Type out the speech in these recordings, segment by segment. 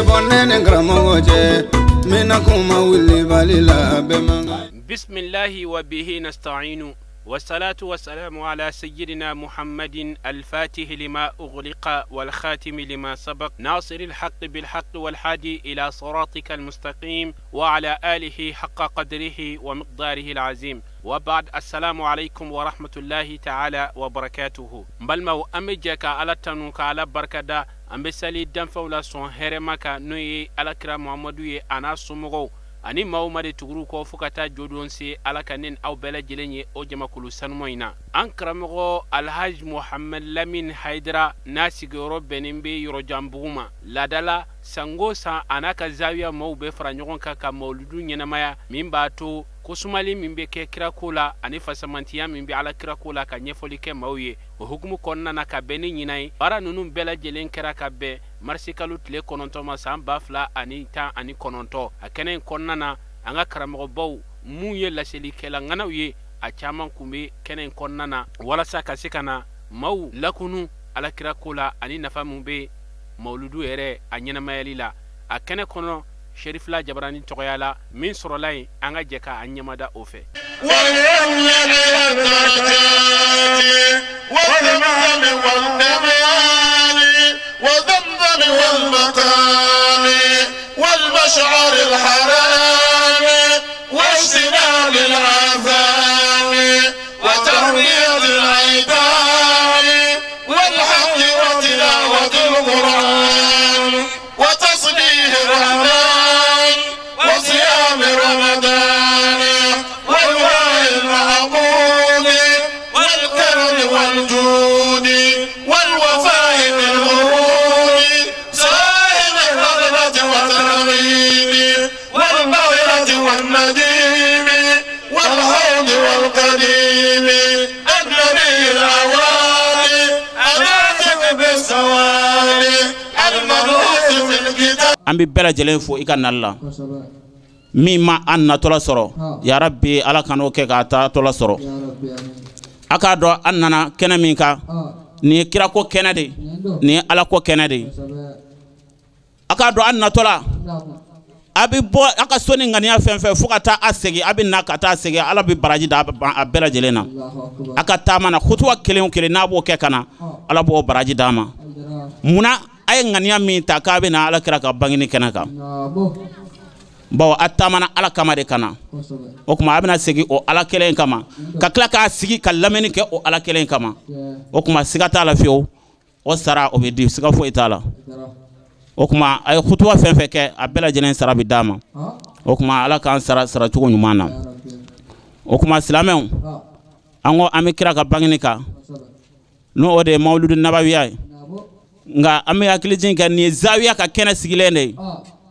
Bonene karamɔgɔ cɛ mina kuma wuli bali la bɛɛ man kan. Bisimilahi wa bihi nasta'inu والصلاة والسلام على سيدنا محمد الفاتح لما أغلق والخاتم لما سبق ناصر الحق بالحق والحادي إلى صراطك المستقيم وعلى آله حق قدره ومقداره العظيم وبعد السلام عليكم ورحمة الله تعالى وبركاته. بل ما أمجك على تنوك على بركة أم بسالي دنفولا سون هرمك نوي على كرام محمد أنا سمغو ani maaw ma de tuguru kɔ fo ka taa jodon se ala ka ne aw bɛɛ lajɛlen ye o jamakulu sanuman in na. An karamɔgɔ Alhaji Muhammed Lamine Haidara n'a sigiyɔrɔ bɛnnen bɛ Yɔrɔjanbugu ma laadala sango san a n'a ka zawiya maaw bɛ fara ɲɔgɔn kan ka mawuludu ɲɛnamaya min b'a to ko sumali min bɛ kɛ kirako la ani fasamantiya min bɛ ala kirako la ka ɲɛfɔli kɛ maaw ye. O hukumu kɔnɔna na ka bɛn ni ɲinan ye baara ninnu bɛɛ lajɛlen kɛra ka bɛn marisikalo tile 9 ma san 2019. A kɛnɛ in kɔnɔna na an ka karamɔgɔbaw mun ye laselikɛla ŋanaw ye a caman kun bɛ kɛnɛ in kɔnɔna na walasa ka se ka na maaw lakunu ala kirako la ani nafa mun bɛ mawuludu yɛrɛ a ɲɛnamayali la. A kɛnɛ kɔnɔ Sherifila Jabarani tɔgɔya la min sɔrɔla yen an ka jɛ k'an ɲɛmada o fɛ. والمشعر الحرام واجتناب الآثام وتربية الأيتام والحق وتلاوة القرآن وتصبيح الرحمن وصيام رمضان والوعي المعقول والكرم والجود والوفاء بالعهود صاحب الرغبة والترغيب والمغفرة والنديم والحوض والقديم النبي الأوالي العاتق بالسوالي المنوط في الكتاب. An bɛ bɛɛ lajɛlen fo i ka nali la min ma an natɔla sɔrɔ ya rabbi ala kan'o kɛ k'a taatɔla sɔrɔ. A k'a dɔn an nana kɛnɛ min kan nin ye kirako kɛnɛ de ye nin ye alako kɛnɛ de ye. A k'a dɔn an natɔla a bɛ bɔ a ka so ni ŋaniya fɛn fɛn fo ka taa a segin a bɛ na ka taa segin ala bɛ baraji da a bɛɛ lajɛlen na. A ka taama na kutuba kelen o kelen n'a b'o kɛ ka na ala b'o baraji d'a ma. Munna a ye ŋaniya min ta k'a bɛ na ala kira ka bangeni kɛnɛ kan bawo a taamana ala kama de ka na o tuma a bɛna segin o ala kelen kama ka tila k'a sigi ka lamɛnni kɛ o ala kelen kama o tuma siga t'a la fiyewu o sara o bɛ di siga foyi t'a la. O tuma a ye kutuba fɛn fɛn kɛ a bɛɛ lajɛlen sara bɛ d'a ma. O tuma ala k'an sara saracogo ɲuman na. O tuma silamɛw an ko an bɛ kira ka bangeni kan n'o o de ye mawuludu nabawiya ye nka an bɛ hakilijigin kɛ nin ye zawiya ka kɛnɛ sigilen de ye.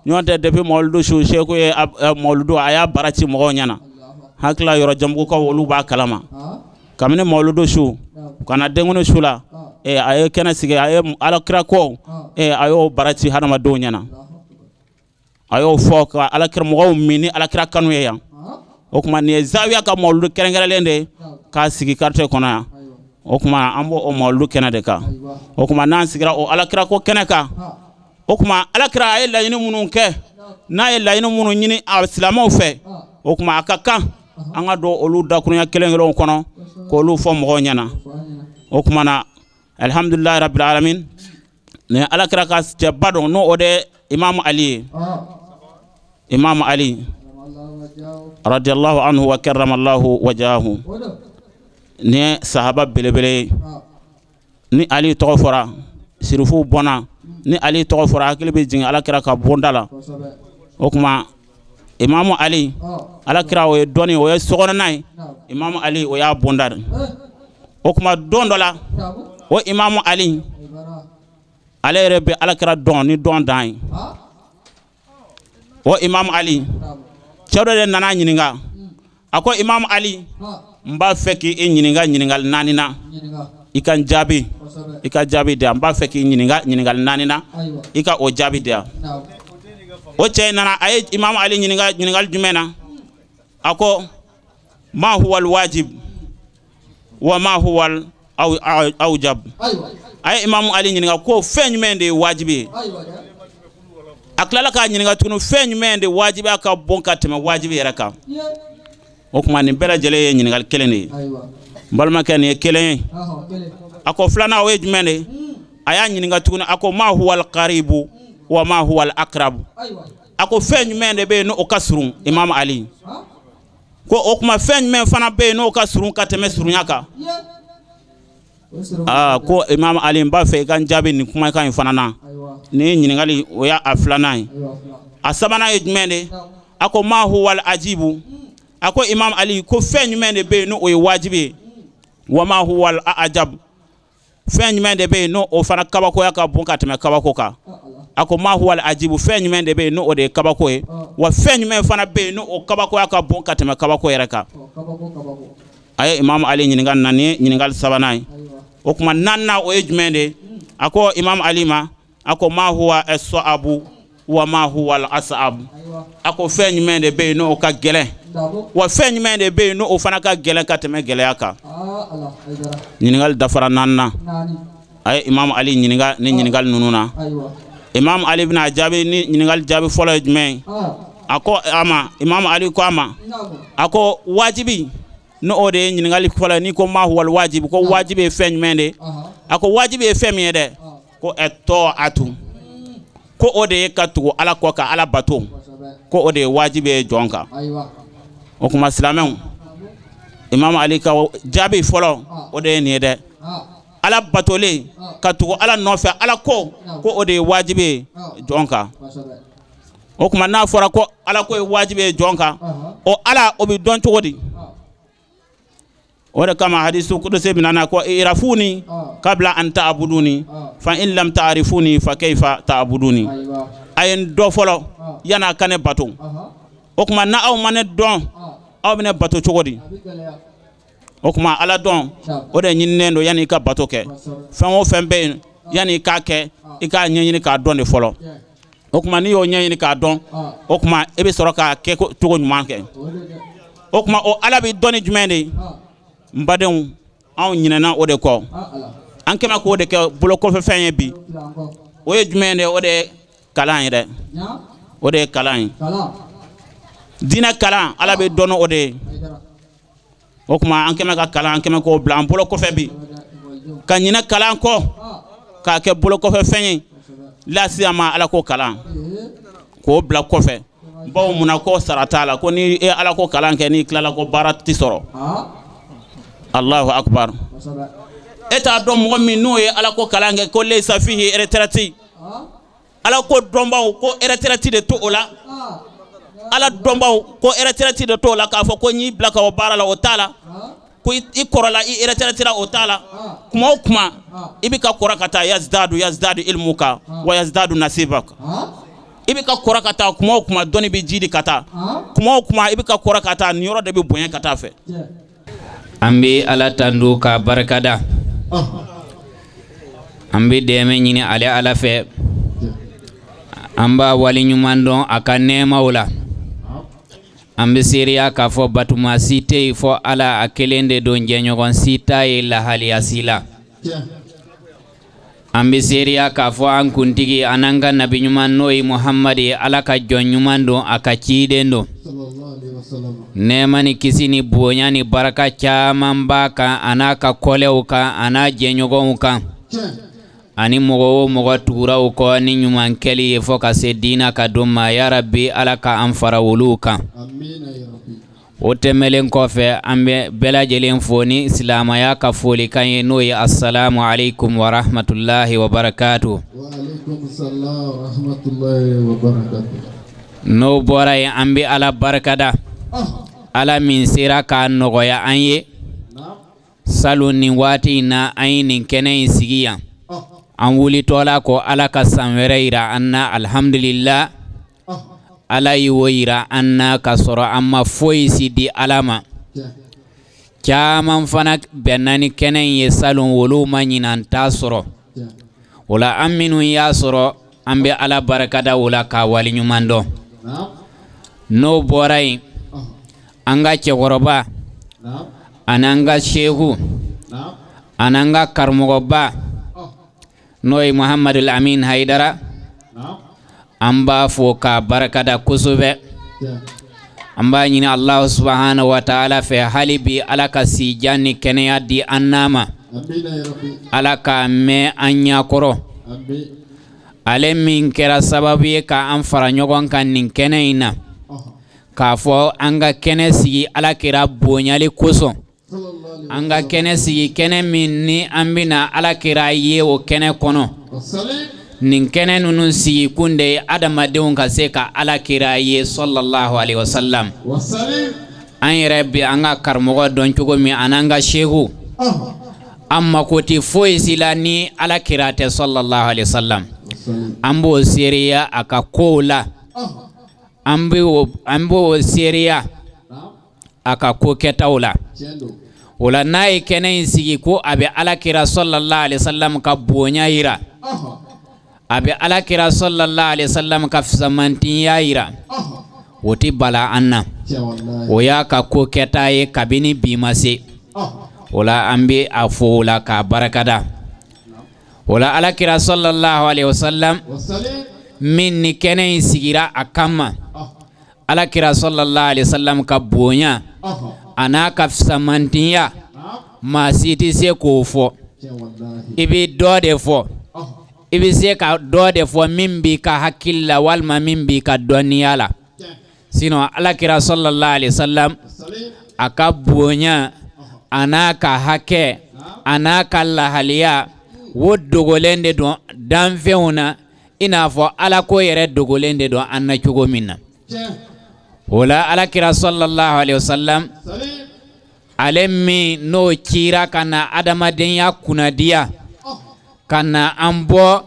Ɲɔgɔn tɛ depuis mawuludu su seku ye mawuludu a y'a baara ci mɔgɔw ɲɛna hakilila Yɔrɔjanbugukaw olu b'a kalama kabini mawuludu su ka na denkuni su la a ye kɛnɛ sigi a ye alakira ko a y'o baara ci hadamadenw ɲɛna a y'o fɔ ka alakira mɔgɔw min ni alakira kanu ye yan. O tuma nin ye zawiya ka mawuludu kɛrɛnkɛrɛnlen de ye k'a sigi quartier kɔnɔ yan. O tuma an b'o o mawuludu kɛnɛ de kan. O tuma n'an sigira o alakira ko kɛnɛ kan o tuma alakira a ye laɲini minnu kɛ n'a ye laɲini minnu ɲini a silamɛw fɛ o tuma a ka kan an ka don olu dakurunya kelen kelenw kɔnɔ k'olu fɔ mɔgɔw ɲɛna. O tuma na alihamudulilayi rabil alamin nin alakira ka cɛba dɔn n'o o de ye Imamu Ali ye. Imamu Ali radiyallahu anhu wa karramallahu wajahu nin ye sahaba belebele ye. Ni Ali tɔgɔ fɔra sirifuw bɔnna ni Ali tɔgɔ fɔra hakili bɛ jigin alakira ka bonda la. O tuma Imamu Ali alakira o ye dɔnni o ye sokɔnɔna ye Imamu Ali o y'a bonda de. O tuma don dɔ la o Imamu Ali ale yɛrɛ bɛ alakira dɔn ni dɔn dan ye. O Imamu Ali cɛ dɔ de nana ɲininka a ko Imamu Ali n b'a fɛ k'i ɲininka ɲininkali 4 na i ka n jaabi i ka jaabi di yan n b'a fɛ k'i ɲininka ɲininkali 4 na i ka o jaabi di yan. O cɛ in nana a ye Imamu Ali ɲininka ɲininkali jumɛn na a ko ma huwa alwajib wa ma huwa awjab. A ye Imamu Ali ɲininka ko fɛn jumɛn de ye wajibi ye A tilala k'a ɲininka tuguni fɛn jumɛn de wajibiya ka bon ka tɛmɛ wajibi yɛrɛ kan. O tuma nin bɛɛ lajɛlen ye ɲininkali kelen de ye. N balimakɛ nin ye kelen ye. A ko filanan o ye jumɛn de ye? A y'a ɲininka tuguni a ko ma huwa al-qaribu wa ma huwa al-aqrabu. A ko fɛn jumɛn de bɛ yen n'o ka surun Imam Ali? Ko o tuma fɛn jumɛn fana bɛ yen n'o ka surun ka tɛmɛ surunya kan? Aa ko Imam Ali n b'a fɛ i ka n jaabi nin kumakan in fana na. Nin ye ɲininkali o y'a filanan ye. A sabanan ye jumɛn de ye? A ko ma huwa al-ajibu. A ko Imam Ali ko fɛn jumɛn de bɛ yen n'o ye wajibi ye? Wa ma huwa al-ajab. Fɛn jumɛn de bɛ yen n'o fana kabakoya ka bon ka tɛmɛ kabako kan? A ko ma huwa al-ajibu fɛn jumɛn de bɛ yen n'o de ye kabako ye? Wa fɛn jumɛn fana bɛ yen n'o kabakoya ka bon ka tɛmɛ kabako yɛrɛ kan? A ye Imam Ali ɲininka na nin ye ɲininkali sabanan ye. O tuma naaninan o ye jumɛn de ye? A ko Imam Ali ma a ko ma huwa as-sa'abu wa ma huwa al-as'abu. A ko fɛn jumɛn de bɛ yen n'o ka gɛlɛn? Wa fɛn jumɛn de bɛ yen n'o fana ka gɛlɛn ka tɛmɛ gɛlɛya kan? Ɲininkali dafara naaninan. A ye Imam Ali ɲininka ni ɲininkali ninnu na. Imam Ali bɛna jaabi ni ɲininkali jaabi fɔlɔ ye jumɛn ye? A ko a ma Imam Ali ko a ma a ko wajibi n'o de ye ɲininkali fɔlɔ ye n'i ko ma huwa wajibi ko wajibi ye fɛn jumɛn de ye? A ko wajibi ye fɛn min ye dɛ ko ɛtɔatu ko o de ye ka tugu Ala kɔ ka Ala bato ko o de ye wajibi ye jɔn kan. O tuma silamɛw Imam Ali ka jaabi fɔlɔ o de ye nin ye dɛ. Ala batolen ka tugu Ala nɔfɛ Ala ko ko o de ye wajibi ye jɔn kan. O tuma n'a fɔra ko Ala ko ye wajibi ye jɔn kan o Ala o bɛ dɔn cogo di? O de kama hadisu kudusi bɛ na ko irafuni kabla an ta'buduni fa in lam ta'rifuni fa kayfa ta'buduni. A ye n dɔn fɔlɔ yan'a ka ne bato. O tuma na aw ma ne dɔn aw bɛ ne bato cogo di? O tuma Ala dɔn o de ɲininen don yanni i ka bato kɛ. Fɛn o fɛn bɛ yen yanni i k'a kɛ i k'a ɲɛɲini k'a dɔn de fɔlɔ. O tuma n'i y'o ɲɛɲini k'a dɔn o tuma e bɛ sɔrɔ k'a kɛ cogo ɲuman kɛ. O tuma o Ala bɛ dɔn ni jumɛn de ye? N badenw anw ɲinɛna o de kɔ. An kɛmɛ k'o de kɛ bolokɔfɛfɛn ye bi. O ye jumɛn de ye? O de ye kalan ye dɛ. O de ye kalan ye. Diinɛ kalan Ala bɛ dɔn o de ye. O tuma an kɛmɛ ka kalan an kɛmɛ k'o bila an bolo kɔfɛ bi. Ka ɲinɛ kalan kɔ k'a kɛ bolokɔfɛfɛn ye. Lasiyama Ala ko kalan k'o bila kɔfɛ. Bawo munna ko sara t'a la ko n'i ye Ala ko kalan kɛ n'i tilala ko baara tɛ sɔrɔ. Allahu akbar. E t'a dɔn mɔgɔ min n'o ye Ala ko kalan kɛ ko laysa fihi retraite. Ala ko dɔnbaw ko retraite de to o la. Ala dɔnbaw ko retraite de to o la k'a fɔ ko n y'i bila ka o baara la o t'a la. Ko i kɔrɔla i retraite la o t'a la. Kuma o kuma i bɛ ka kɔrɔ ka taa yazdadu yazdadu ilmuka wa yazdadu nasibaka. I bɛ ka kɔrɔ ka taa kuma o kuma dɔnni bɛ ji di ka taa. Kuma o kuma i bɛ ka kɔrɔ ka taa nin yɔrɔ de bɛ bonya ka taa fɛ. An bɛ Ala tandu k'a barikada. An bɛ dɛmɛ ɲini ale Ala fɛ. An b'a waleɲuman dɔn a ka nɛɛmaw la. An bɛ seereya k'a fɔ batuma si tɛ yen fɔ Ala a kelen de don jɛɲɔgɔn si t'a ye lahaliya si la. An bɛ seereya k'a fɔ an kuntigi an n'an ka nabi ɲuman n'o ye Muhamadu ye Ala ka jɔn ɲuman don a ka ciden don. Nɛɛma ni kisi ni bonya ni baraka caman b'a kan a n'a ka kɔlɛw kan a n'a jɛɲɔgɔnw kan ani mɔgɔ o mɔgɔ tugura u kɔ ni ɲuman kɛli ye fɔ ka se diina ka don ma yarabi Ala ka an fara olu kan. O tɛmɛlen kɔfɛ an bɛ bɛɛ lajɛlen fo ni silamɛya ka folikan ye n'o ye asalamu aleykum wa rahmatulahi wa barakatu. N'o bɔra yen an bɛ Ala barikada. Ala min sera k'a nɔgɔya an ye salon nin waati in na an ye nin kɛnɛ in sigi yan. An wulitɔla ko Ala ka san wɛrɛ yira an na alhamdulillah. Ala y'o yira an na ka sɔrɔ an ma foyi si di Ala ma. Caman fana bɛnna ni kɛnɛ in ye salon olu ma ɲinan t'a sɔrɔ. O la an minnu y'a sɔrɔ an bɛ Ala barikada o la k'a waleɲuman dɔn. N'o bɔra yen an ka cɛkɔrɔba an'an ka seku an'an ka karamɔgɔba n'o ye Muhamadu Amin Hayidara An b'a fo k'a barikada kosɛbɛ. An b'a ɲini Alahu subahana wa taala fɛ hali bi Ala ka sijan ni kɛnɛya di an n'a ma. Ala k'a mɛn an ɲɛkɔrɔ. Ale min kɛra sababu ye k'an fara ɲɔgɔn kan nin kɛnɛ in na, k'a fɔ an ka kɛnɛ sigi Ala kira bonyali kosɔn. An ka kɛnɛ sigi kɛnɛ min ni an bɛna Ala kira ye o kɛnɛ kɔnɔ. Nin kɛnɛ ninnu sigi kun de ye adamadenw ka se ka Ala kira ye sallallahu alaihi wasallam. An yɛrɛ bɛ an ka karamɔgɔ dɔn cogo min an'an ka seku, an mako tɛ foyi si la ni Ala kira tɛ sallallahu alaihi wasallam. An b'o seereya a ka kow la, an b'o seereya a ka ko kɛtaw la. O la n'a ye kɛnɛ in sigi ko a bɛ Ala kira sallallahu alaihi wasallam ka bonya yira, a bɛ Ala kira sallallahu alaihi wasallam ka fisamantiya yira, o tɛ bala an na. O y'a ka ko kɛta ye kabini bi ma se. O la an bɛ a fo o la k'a barikada. O la Ala kira sallallahu alaihi wasallam min ni kɛnɛ in sigira a kama, Ala kira sallallahu alaihi wasallam ka bonya a n'a ka fisamantiya, maa si tɛ se k'o fɔ. I bɛ dɔ de fɔ, i bɛ se ka dɔ de fɔ min b'i ka hakili la walima min b'i ka dɔnniya la. Sinon Ala kira sallallahu alaihi wasallam a ka bonya a n'a ka hakɛ a n'a ka lahaliya, wo dogolen de don danfɛnw na, i n'a fɔ Ala ko yɛrɛ dogolen de don an na cogo min na. O la Ala kira sallallahu alaihi wasallam ale min n'o cira ka na adamadenya kunnadiya, ka na an bɔ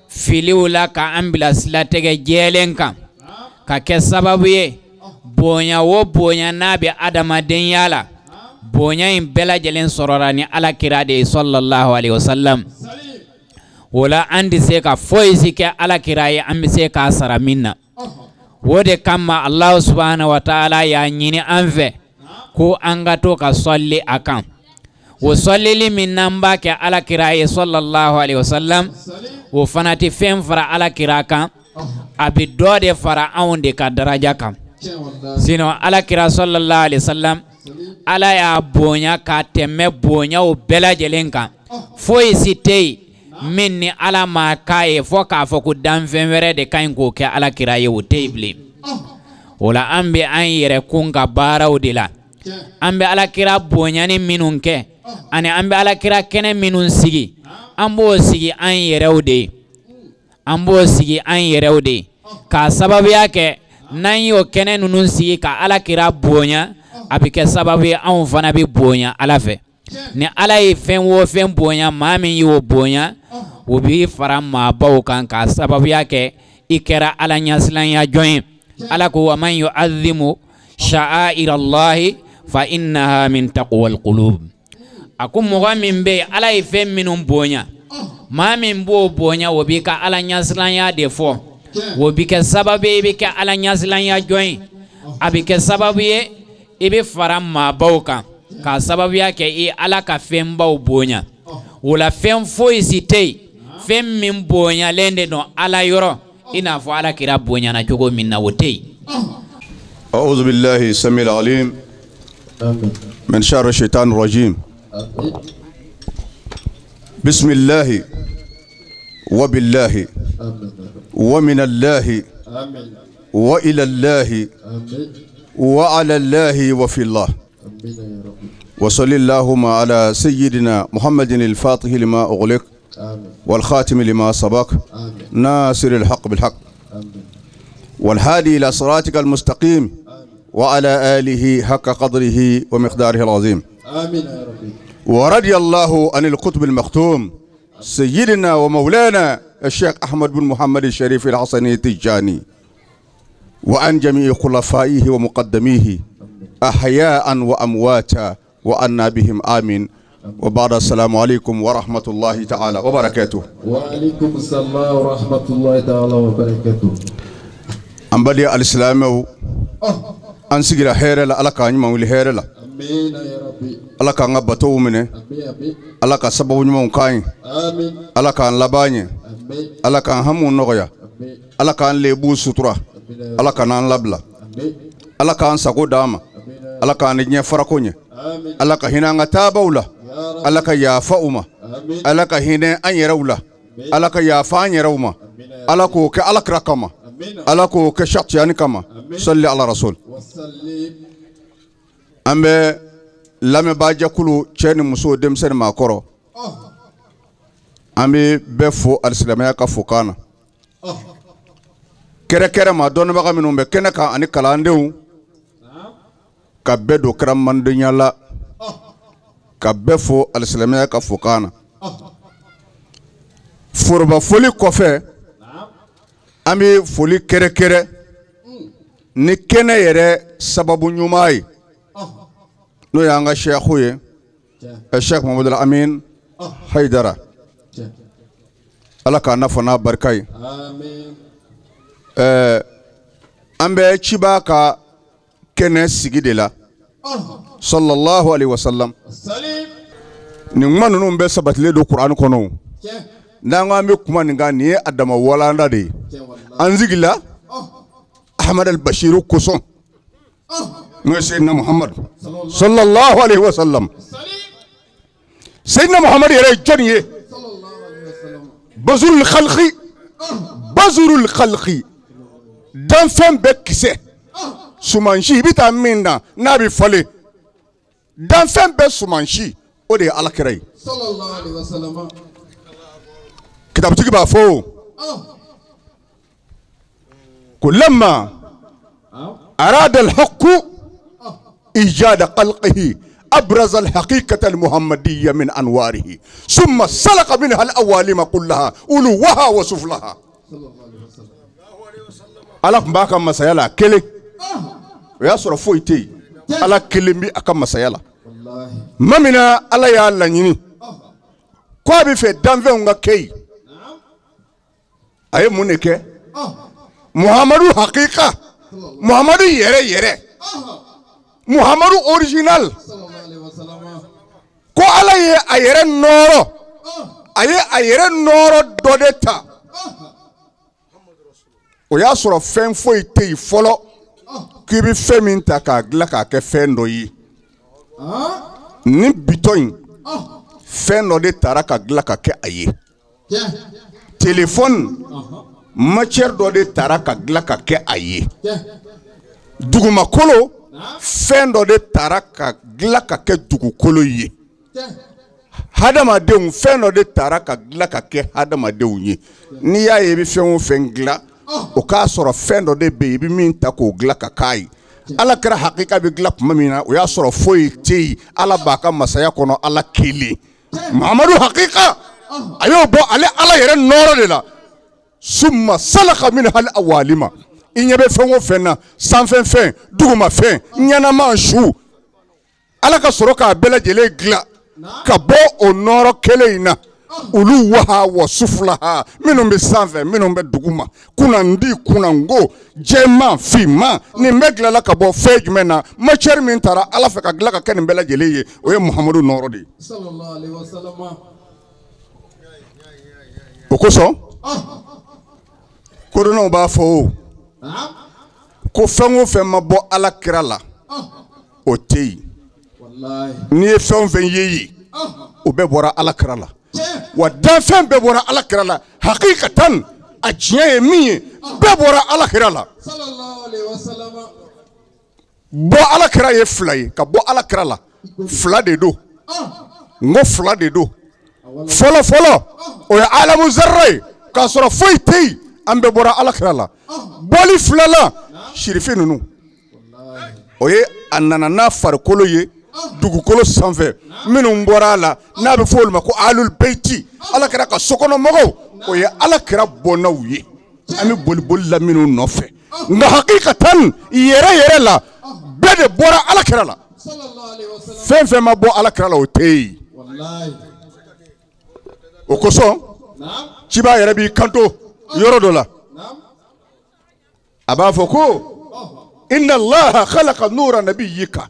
filiw la ka an bila silatɛgɛ jɛlen kan, ka kɛ sababu ye bonya o bonya n'a bɛ adamadenya la, bonya in bɛɛ lajɛlen sɔrɔla ni Ala kira de ye sallallahu alaihi wasallam. O la an tɛ se ka foyi si kɛ Ala kira ye an bɛ se k'a sara min na. O de kama Alahu subahana wa taala y'a ɲini an fɛ ko an ka to ka sɔli a kan. O sɔlili min n'an b'a kɛ Ala kira ye sallallahu alaihi wasallam, o fana tɛ fɛn fara Ala kira kan, a bɛ dɔ de fara anw de ka daraja kan. Sinon Ala kira sallallahu alaihi wasallam, Ala y'a bonya ka tɛmɛ bonyaw bɛɛ lajɛlen kan. Foyi si tɛ yen min ni Ala ma k'a ye fɔ k'a fɔ ko danfɛn wɛrɛ de ka ɲi k'o kɛ Ala kira ye, o tɛ yen bilen. O la an bɛ an yɛrɛ kun ka baaraw de la. An bɛ Ala kira bonyani minnu kɛ ani an bɛ Ala kira kɛnɛ minnu sigi, an b'o sigi an yɛrɛw de ye. An b'o sigi an yɛrɛw de ye k'a sababuya kɛ n'an y'o kɛnɛ ninnu sigi ka Ala kira bonya, a bɛ kɛ sababu ye anw fana bɛ bonya Ala fɛ. Ni Ala ye fɛn o fɛn bonya, maa min y'o bonya, o b'i fara maabaw kan k'a sababuya kɛ i kɛra Ala ɲɛsilanya jɔn ye. Ala ko wa man yu'azzimu sha'airallahi fa innaha min taqwal qulub. A ko mɔgɔ min bɛ yen Ala ye fɛn minnu bonya, maa min b'o bonya, o b'i ka Ala ɲɛsilanya de fɔ. O bɛ kɛ sababu ye i bɛ kɛ Ala ɲɛsilanya jɔn ye. A bɛ kɛ sababu ye i bɛ fara maabaw kan k'a sababuya kɛ i Ala ka fɛnbaw bonya. O la fɛn foyi si tɛ yen fɛn min bonyalen de don Ala yɔrɔ i n'a fɔ Ala kira bonyana cogo min na, o tɛ yen. أعوذ بالله السميع العليم من شر الشيطان الرجيم. بسم الله وبالله ومن الله وإلى الله وعلى الله وفي الله، وصل اللهم على سيدنا محمد الفاتح لما أغلق والخاتم لما سبق ناصر الحق بالحق والهادي إلى صراطك المستقيم وعلى آله حق قدره ومقداره العظيم. ورضي الله عن القطب المختوم سيدنا ومولانا الشيخ أحمد بن محمد الشريف الحسني التجاني وعن جميع خلفائه ومقدميه أحياء وأمواتا وأنا بهم آمين. وبعد السلام عليكم ورحمة الله تعالى وبركاته. وعليكم السلام ورحمة الله تعالى وبركاته. أمبالي الإسلام أنسجل خير لا الله كان يمول خير لا. آمين يا ربي. الله كان غبتو منه. الله كان سبب نمون كاين. آمين. الله كان لباني. آمين. الله كان همون نغيا. Ala k'an lebu sutura, Ala kan'an labila, Ala k'an sago d'an ma, Ala k'an ni diɲɛ farako ɲɛ, Ala ka hinɛ an ka taabaw la, Ala ka yafa u ma, Ala ka hinɛ an yɛrɛw la, Ala ka yafa an yɛrɛw ma, Ala k'o kɛ Ala kira kama, Ala k'o kɛ Cheikh kama, salli ala rasul. An bɛ lamɛnbaajɛkulu cɛ ni muso, denmisɛnnin maakɔrɔ, an bɛ bɛɛ fo alisilamɛya ka fokan na. Kɛrɛkɛrɛ ma dɔnnibaga minnu bɛ kɛnɛ kan ani kalandenw, ka bɛɛ don kɛra mandenya la, ka bɛɛ fo alisilamɛya ka fokan na. Foroba foli kɔfɛ, an bɛ foli kɛrɛkɛrɛ ni kɛnɛ yɛrɛ sababu ɲuman ye, n'o y'an ka sɛku ye, Cheikh Mahamadu Amin Hayidara, Ala k'a nafa n'a barika ye. An bɛ ciba ka kɛnɛ sigi de la, sallallahu alaihi wasallam. Nin kuma ninnu bɛɛ sabatilen don Kuran kɔnɔ. N'an ko an bɛ kuma nin kan, nin ye a dama walanda de ye. An sigila Ahmad al-Bashiru kosɔn, n'o ye Seyidina Muhammad sallallahu alaihi wasallam. Seyidina Muhammad yɛrɛ ye jɔnni ye? Bazurul khalqi, bazurul khalqi, danfɛn bɛɛ kisɛ, sumansi i bɛ taa min na n'a bɛ falen, danfɛn bɛɛ sumansi, o de ye Ala kira ye. Kitabutigi b'a fɔ ko lamma arada al-haqqu ijada khalqihi أبرز الحقيقة المحمدية من أنواره ثم سلق منها الأوالم كلها ألوها وسفلها. Ala tun b'a ka masaya la kelen, o y'a sɔrɔ foyi tɛ yen, Ala kelen bɛ a ka masaya la. Ma min na Ala y'a laɲini k'a bɛ fɛ danfɛnw ka kɛ yen, a ye mun de kɛ? Muhamadu hakika, Muhamadu yɛrɛ yɛrɛ, Muhamadu original, ko Ala ye a yɛrɛ nɔɔrɔ, a ye a yɛrɛ nɔɔrɔ dɔ de ta. O y'a sɔrɔ fɛn foyi tɛ yen fɔlɔ k'i bɛ fɛn min ta k'a dilan k'a kɛ fɛn dɔ ye. Nin bitɔn in, fɛn dɔ de taara ka dilan ka kɛ a ye. Téléphone, matière dɔ de taara ka dilan ka kɛ a ye. Dugumakolo, fɛn dɔ de taara ka dilan ka kɛ dugukolo ye. Hadamadenw, fɛn dɔ de taara ka dilan ka kɛ hadamadenw ye. N'i y'a ye i bɛ fɛn o fɛn dilan, o k'a sɔrɔ fɛn dɔ de bɛ yen i bɛ min ta k'o dilan ka k'a ye. Ala kɛra hakika bɛ dilan tuma min na, o y'a sɔrɔ foyi tɛ yen, Ala b'a ka masaya kɔnɔ, Ala kelen. Muhamadu hakika, a y'o bɔ ale Ala yɛrɛ nɔɔrɔ de la. Summa salaka minha al-awalima. I ɲɛ bɛ fɛn o fɛn na, sanfɛ fɛn, duguma fɛn, ɲɛnama su, Ala ka sɔrɔ k'a bɛɛ lajɛlen dilan ka bɔ o nɔɔrɔ kelen in na. Olu waha wa sufulaha, minnu bɛ sanfɛ, minnu bɛ duguma, kunnandi kunnango, jɛman finman, nin bɛɛ dilanla ka bɔ fɛn jumɛn na? Matière min taara Ala fɛ ka dilan ka kɛ nin bɛɛ lajɛlen ye, o ye Muhamadu nɔɔrɔ de ye. O kosɔn kodɔnnaw b'a fɔ o ko fɛn o fɛn ma bɔ Ala kira la, o tɛ yen. N'i ye fɛn o fɛn ye yen, o bɛɛ bɔra Ala kira la. Wa danfɛn bɛɛ bɔra Ala kira la. Hakikatan, a tiɲɛ ye min ye, bɛɛ bɔra Ala kira la. Bɔ Ala kira ye fila ye, ka bɔ Ala kira la fila de don. N ko fila de don. Fɔlɔ fɔlɔ, o ye alamu zarra ye, k'a sɔrɔ foyi tɛ yen, an bɛɛ bɔra Ala kira la. Bɔli fila la, sirifin ninnu, o ye a nana n'a farikolo ye dugukolo sanfɛ, minnu bɔra a la n'a bɛ fɔ olu ma ko alul beyti, Ala kira ka sokɔnɔmɔgɔw, o ye Ala kira bɔnnaw ye, an bɛ boli boli la minnu nɔfɛ. Nka hakikatan yɛrɛ yɛrɛ la, bɛɛ de bɔra Ala kira la. Fɛn fɛn ma bɔ Ala kira la, o tɛ yen. O kosɔn ciba yɛrɛ b'i kanto yɔrɔ dɔ la, a b'a fɔ ko inna Allaha khalaqa nura nabiyyika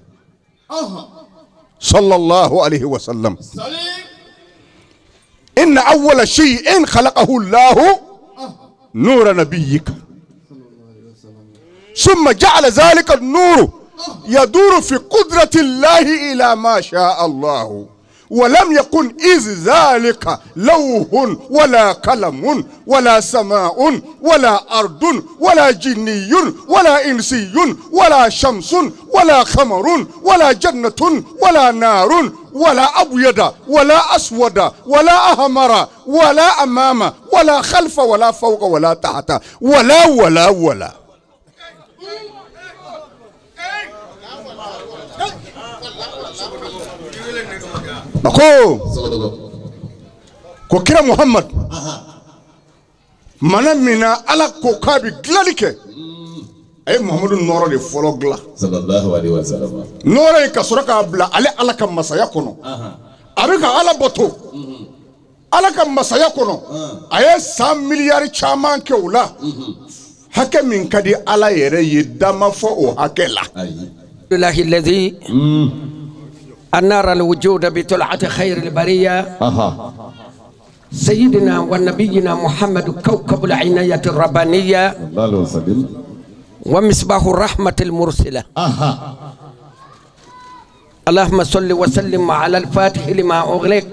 sallallahu alaihi wa sallam. Inna awwala shay'in khalaqahu Allahu نور نبيك ثم جعل ذلك النور يدور في قدرة الله إلى ما شاء الله ولم يكن إذ ذلك لوح ولا قلم ولا سماء ولا أرض ولا جني ولا إنسي ولا شمس ولا قمر ولا جنة ولا نار ولا أبيض ولا أسود ولا أحمر ولا أمام ولا خلف ولا فوق ولا تحت ولا ولا ولا. Ko kira Muhammad mana mina ala ko k'a bɛ dilanli kɛ a ye Muhammadu nɔɔrɔ de fɔlɔ dilan sallallahu alaihi wasallam nɔɔrɔ in ka sɔrɔ k'a bila ale ala ka masaya kɔnɔ a bɛ ka ala bato ala ka masaya kɔnɔ a ye san miliyari caman kɛ o la hakɛ min ka di ala yɛrɛ ye da ma fɔ o hakɛ la. أنار الوجود بطلعة خير البرية سيدنا ونبينا محمد كوكب العناية الربانية ومصباح الرحمة المرسلة. اللهم صل وسلم على الفاتح لما أغلق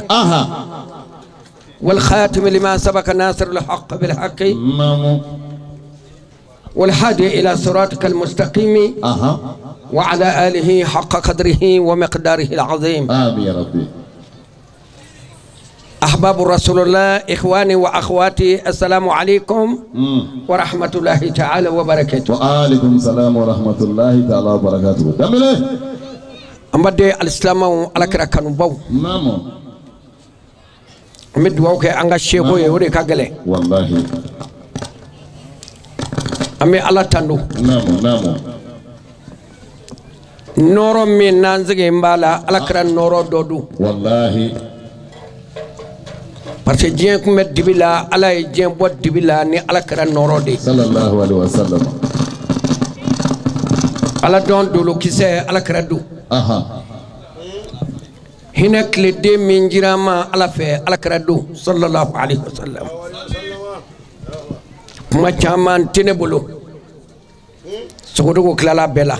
والخاتم لما سبق ناصر الحق بالحق والهادي إلى صراطك المستقيم وعلى آله حق قدره ومقداره العظيم. آمين يا ربي. أحباب رسول الله، إخواني وأخواتي، السلام عليكم ورحمة الله تعالى وبركاته. وعليكم السلام ورحمة الله تعالى وبركاته. أمبدي الإسلام على كرا كانوا نعم. أمد ووكي أنغا شيخو يوري كاغلي. والله. أمي الله تندو. نعم نعم. Nɔrɔ min n'an sigi n b'a la ala kɛra nɔrɔ dɔ don. Walahi. Parce que diɲɛ tun bɛ dibi la ala ye diɲɛ bɔ dibi la ni ala kɛra nɔrɔ de ye. Sallallahu alaihi wa sallam. Ala dɔn dolokisɛ ala kɛra don. Hinɛ tileden min jira an ma ala fɛ ala kɛra don sallallahu alaihi wa sallam. Kuma caman tɛ ne bolo. Sogodogo tilala bɛɛ la.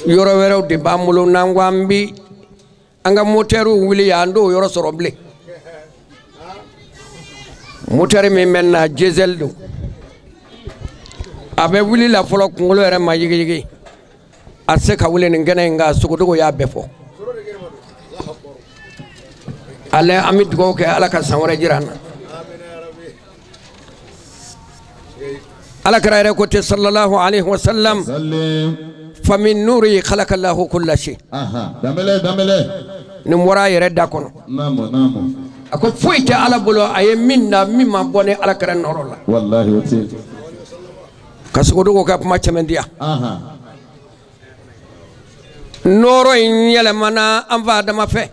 Yɔrɔ wɛrɛw de b'an bolo n'an ko an bi an ka motɛriw wuli yan an t'o yɔrɔ sɔrɔ bilen. Motɛri min bɛ na diesel don. A bɛ wuli la fɔlɔ kunkolo yɛrɛ ma yigiyigi. A tɛ se ka wuli nin kɛnɛ in kan sogodogo y'a bɛɛ fɔ. Ale an bɛ dugawu kɛ ala ka san wɛrɛ jira an na. Ala kɛra yɛrɛ ko ten sallallahu alaihi wa sallam. فمن نوره خلق الله كل شيء. دمله دمله. نمورا يرد داكونو. نعم نعم. أكو فويت على بلو أي منا مما بني على كرن نور الله. والله وتي. كسكودو كاب ما تمنديا. نور إن يلمنا أم فاد ما في.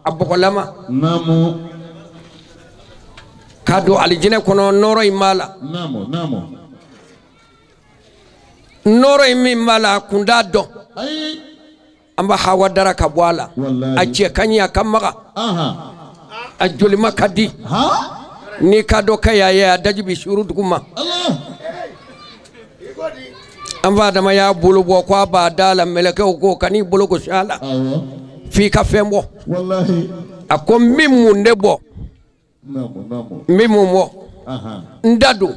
أبو كلامة. نعم. كادو على جنة كنو نور إمالا. نعم نعم. Nɔrɔ in min b'a la a kun t'a dɔn. An b'a hawa dara ka bɔ a la. A cɛ ka ɲi a ka maga. A jolima ka di. N'i ka dɔ ka y'a ye a daji bɛ suuru dugu ma. An fa adama y'a bolo bɔ ko a b'a da la mɛlɛkɛw ko kan'i bolo gosi a la. F'i ka fɛn bɔ. A ko n bɛ mun de bɔ? N bɛ mun bɔ? N da don.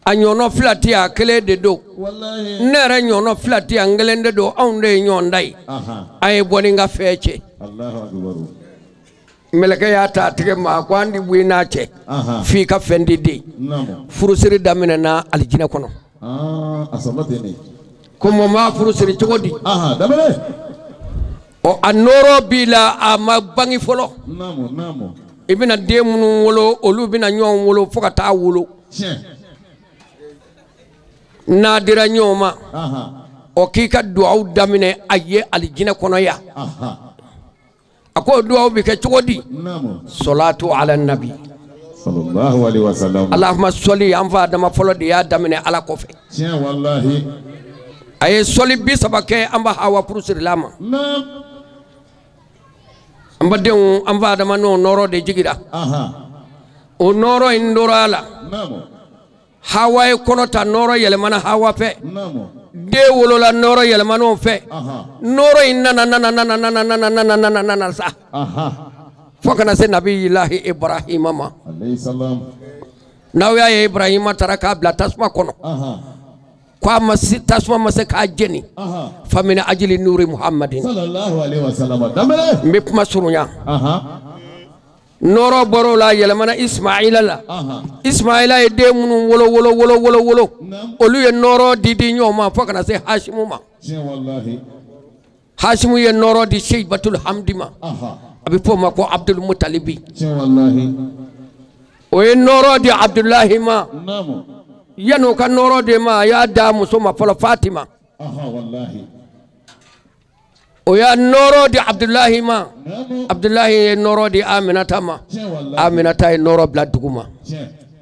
A ɲɔnɔ fila tɛ yan a kelen de don. Ne yɛrɛ ɲɔnɔ fila tɛ yan n kelen de don anw de ye ɲɔgɔn da ye. A ye bɔ ni n ka fɛn cɛ. Mɛlɛkɛ y'a ta a tigɛ ma ko an ti bɔ i n'a cɛ. F'i ka fɛn di den. Furusiri daminɛna alijinɛ kɔnɔ. Ko mɔ m'a furusiri cogo di? Ɔ a nɔrɔ b'i la a ma bange fɔlɔ. I bɛna den minnu wolo olu bɛna ɲɔgɔn wolo fo ka taa wolo. N'a dira ɲɔgɔn ma ɔ k'i ka duwawu daminɛ a ye alijinɛ kɔnɔ yan. A ko duwawu bɛ kɛ cogo di? Sɔlatu ala nabi. Allahumma sɔli an fa adama fɔlɔ de y'a daminɛ ala kɔfɛ. A ye sɔli 30 kɛ an ba Hawa furusirila ma. An badenw an fa adama n'o nɔrɔ de jigira. O nɔɔrɔ in dora a la. Hawa ye kɔnɔ ta, nɔɔrɔ yɛlɛmana Hawa fɛ. Den wolola, nɔɔrɔ yɛlɛmana o fɛ. Nɔɔrɔ in nana nana nana nana nana nana nana nana sa fo kana se Nabiyilahi Ibrahima ma. N'aw y'a ye Ibrahima taara k'a bila tasuma kɔnɔ, ko a ma se, tasuma ma se k'a jeni. Famina ajili nuri Muhammadin. N bɛ kuma surunya. Nɔɔrɔ bɔr'o la, yɛlɛmana Ismaila la. Ismaila ye den minnu wolo wolo wolo wolo wolo, olu ye nɔɔrɔ di di ɲɔgɔn ma fo kana se Hasimu ma. Hasimu ye nɔɔrɔ di Seibatul Hamdi ma, a bɛ f'o ma ko Abdul Mutalibi. O ye nɔɔrɔ di Abdulahi ma. Yan'o ka nɔɔrɔ di ma, a y'a d'a muso ma fɔlɔ, Fatima. O y'a nɔɔrɔ di Abdulahi ma. Abdulahi ye nɔɔrɔ di Aminata ma. Aminata ye nɔɔrɔ bila dugu ma.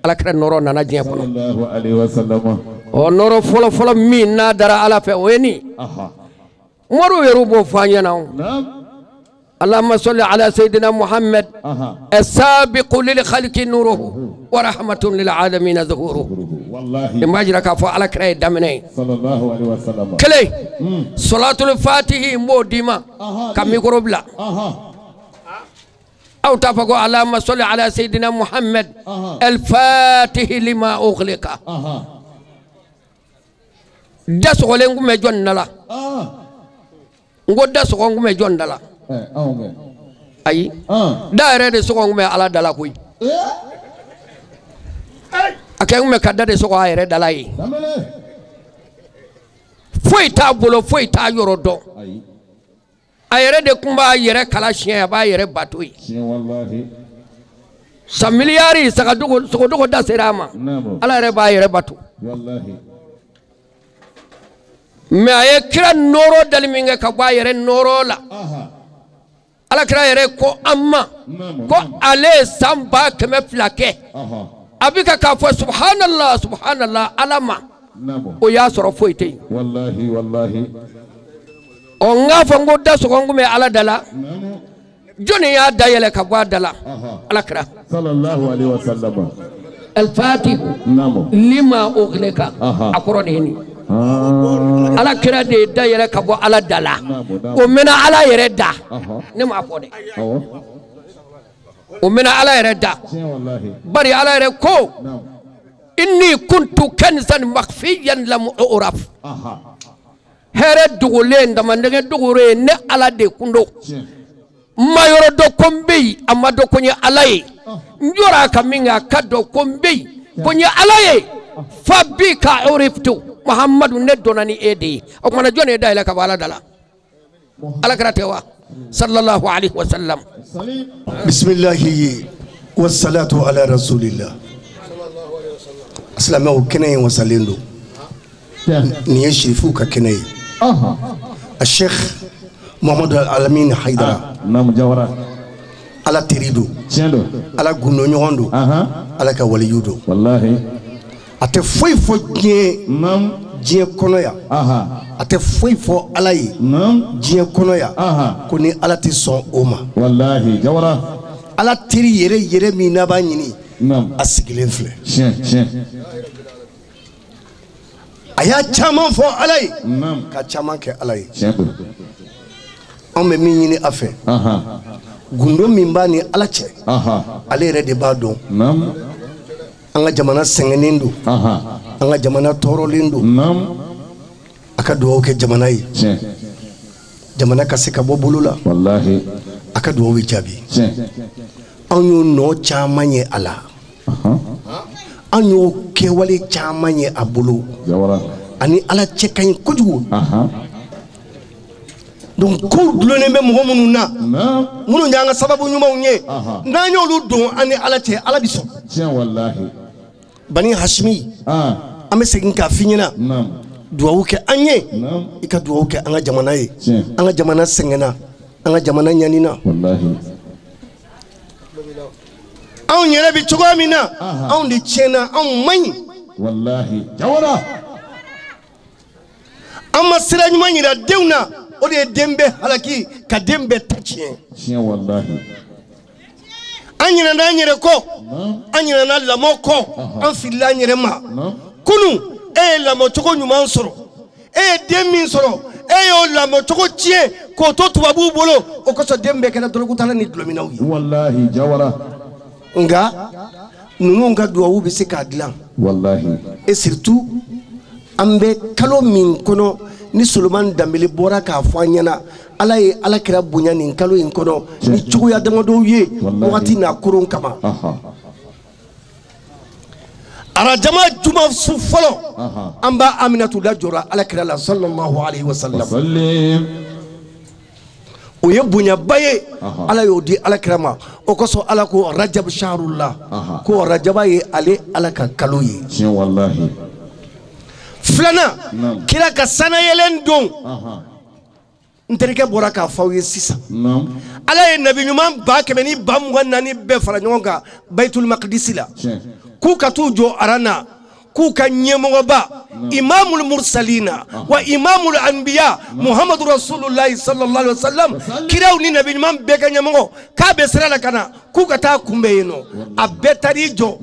Ala kɛra nɔɔrɔ nana diɲɛ kɔnɔ. O nɔɔrɔ fɔlɔ fɔlɔ min n'a dara Ala fɛ, o ye nin. Moriw yɛrɛ b'o fɔ an ɲɛna o. Allahumma salli ala sayyidina Muhammad as-sabiqu lil khalqi nuruhu wa rahmatun lil alamin zuhuruhu. Nin b'a jira k'a fɔ Ala kira ye daminɛ ye. Kelen, salatul fatihi n b'o d'i ma ka micro bila. Aw t'a fɔ ko Allahumma salli ala sayyidina Muhammad al-fatihi lima ughliqa. Da sɔgɔlen kun bɛ jɔn da la? N ko da sɔgɔn kun bɛ jɔn da la? Ayi, da yɛrɛ de sɔgɔn kun bɛ Ala da la koyi. A kɛ kun bɛ ka da de sɔgɔ a yɛrɛ da la ye. Foyi t'a bolo, foyi t'a yɔrɔ dɔn. A yɛrɛ de kun b'a yɛrɛ kala siɲɛ, a b'a yɛrɛ bato ye. San miliyari sogodogo da sera a ma, Ala yɛrɛ b'a yɛrɛ bato. Mais a ye kira nɔɔrɔ dali min kɛ ka bɔ a yɛrɛ nɔɔrɔ la, Ala kira yɛrɛ ko an ma ko ale ye san 200,000 kɛ. A bɛ ka k'a fɔ subhanallah subhanallah Ala ma, o y'a sɔrɔ foyi tɛ yen. Ɔ n k'a fɔ n ko da sɔgɔn kun bɛ Ala da la, jɔnni y'a da yɛlɛ ka bɔ a da la? Ala kira. Al-Fatihu lima ughliqa, a kɔrɔ de ye nin. Ala kira de ye da yɛlɛ ka bɔ Ala da la. O mɛna Ala yɛrɛ da, ne m'a fɔ dɛ. O mɛna Ala yɛrɛ da. Bari Ala yɛrɛ ko inni kuntu kanzan makhfiyan lam uraf. Hɛrɛ dogolen, damadɛgɛ dogolen, ne Ala de kun don. N ma yɔrɔ dɔn ko n bɛ yen, a ma dɔn ko n ye Ala ye. N jɔra a ka min kɛ, a ka dɔn ko n bɛ yen, ko n ye Ala ye. Fa bi ka uriftu Muhammadu, ne dɔnna ni e de ye. O kumana jɔn de ye da yɛlɛ ka bɔ Ala da la? Ala kira tɛ wa? Sallallahu alaihi wa sallam. Bisimilahi wassalatu ala rasulillah. Silamɛw, kɛnɛ in wasalen don. Nin ye sirifuw ka kɛnɛ ye. A Sheikh Muhammadu Alamine Haidara, Ala teri don, Ala gundo ɲɔgɔn don, Ala ka waliyu don. A tɛ foyi fɔ diɲɛ kɔnɔ yan, a tɛ foyi fɔ Ala ye diɲɛ kɔnɔ yan ko ni Ala tɛ sɔn o ma. Ala teri yɛrɛ yɛrɛ min n'a b'a ɲini, a sigilen filɛ. A y'a caman fɔ Ala ye, ka caman kɛ Ala ye. Anw bɛ min ɲini a fɛ, gundo min b'a ni Ala cɛ, ale yɛrɛ de b'a dɔn. An ka jamana sɛgɛnnen don, an ka jamana tɔɔrɔlen don. A ka dugawu kɛ jamana ye, jamana ka se ka bɔ bolo la. A ka dugawu bɛ jaabi. Anw y'o nɔ caman ye a la, an y'o kɛwale caman ye a bolo. Ani Ala cɛ ka ɲi kojugu. Donc kow dulonnen bɛ mɔgɔ minnu na, minnu y'an ka sababu ɲumanw ye, n'an y'olu don an ni Ala cɛ, Ala bi sɔn. Bani Hasimi, an bɛ segin k'a f'i ɲɛna, duwawu kɛ an ye, i ka duwawu kɛ an ka jamana ye. An ka jamana sɛgɛnna, an ka jamana ɲanina. Anw yɛrɛ bɛ cogoya min na, anw de tiɲɛna, anw man ɲi. An ma sira ɲuman yira denw na, o de ye den bɛɛ halaki, ka den bɛɛ ta tiɲɛ. An ɲinɛna an yɛrɛ kɔ, an ɲinɛna lamɔ kɔ, an filila an yɛrɛ ma. Kunun e ye lamɔcogo ɲuman sɔrɔ, e ye den min sɔrɔ, e y'o lamɔcogo tiɲɛ k'o to tubabuw bolo, o kosɔn den bɛɛ kɛra dɔrɔgutala ni dulɔminnaw ye. Walahi Jawara. Nka ninnu ka duwawu bɛ se k'a dilan. Walahi. Et surtout an bɛ kalo min kɔnɔ ni Solomani Danbele bɔra k'a fɔ an ɲɛna, Ala ye Ala kira bonya nin kalo in kɔnɔ ni cogoya damadɔw ye wagati n'a koron kama. Arajama juma su fɔlɔ an b'a Aminatu lajɔra Ala kira la sallallahu alayhi wa sallam. O ye bonyaba ye, Ala y'o di Ala kira ma. O kosɔn Ala ko Rajab shahrullah, ko Rajaba ye ale Ala ka kalo ye. Filanan, kira ka sanayɛlɛn don. N terikɛ bɔra k'a fɔ aw ye sisan, Ala ye nabi ɲuman 124 bɛɛ fara ɲɔgɔn kan Bayitul Makidisi la, k'u ka t'u jɔ aran na, k'u ka ɲɛmɔgɔba imamul mursalina wa imamul anbiya Muhammadu rasulullahi sallallahu alaihi wasallam, kiraw ni nabi ɲuman bɛɛ ka ɲɛmɔgɔ, k'a bɛ sira la ka na, k'u ka taa kunbɛn yen nɔ. A bɛɛ taar'i jɔ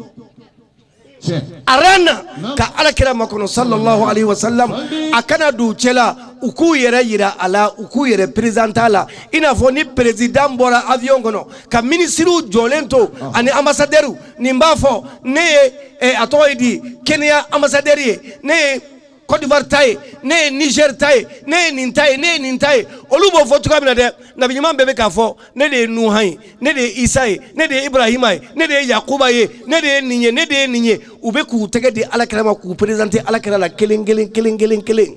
aran na ka Ala kira makɔnɔ sallallahu alaihi wasallam. A kana don u cɛla, u k'u yɛrɛ yira a la, u k'u yɛrɛ présenté a la, i n'a fɔ ni président bɔra avion kɔnɔ ka minisiriw jɔlen to ani ambassadeur. Nin b'a fɔ ne ye a tɔgɔ ye di Kenya ambassadeur ye, ne ye Côte d'Ivoire ta ye, ne ye Niger ta ye, ne ye nin ta ye, ne ye nin ta ye. Olu b'o fɔ cogoya min na dɛ, nabi ɲuman bɛɛ bɛ k'a fɔ ne de ye Nuhan ye, ne de ye Isa ye, ne de ye Ibrahima ye, ne de ye Yakuba ye, ne de ye nin ye, ne de ye nin ye. U bɛ k'u tɛgɛ di Ala kira ma, k'u présenter Ala kira la kelen kelen kelen kelen kelen.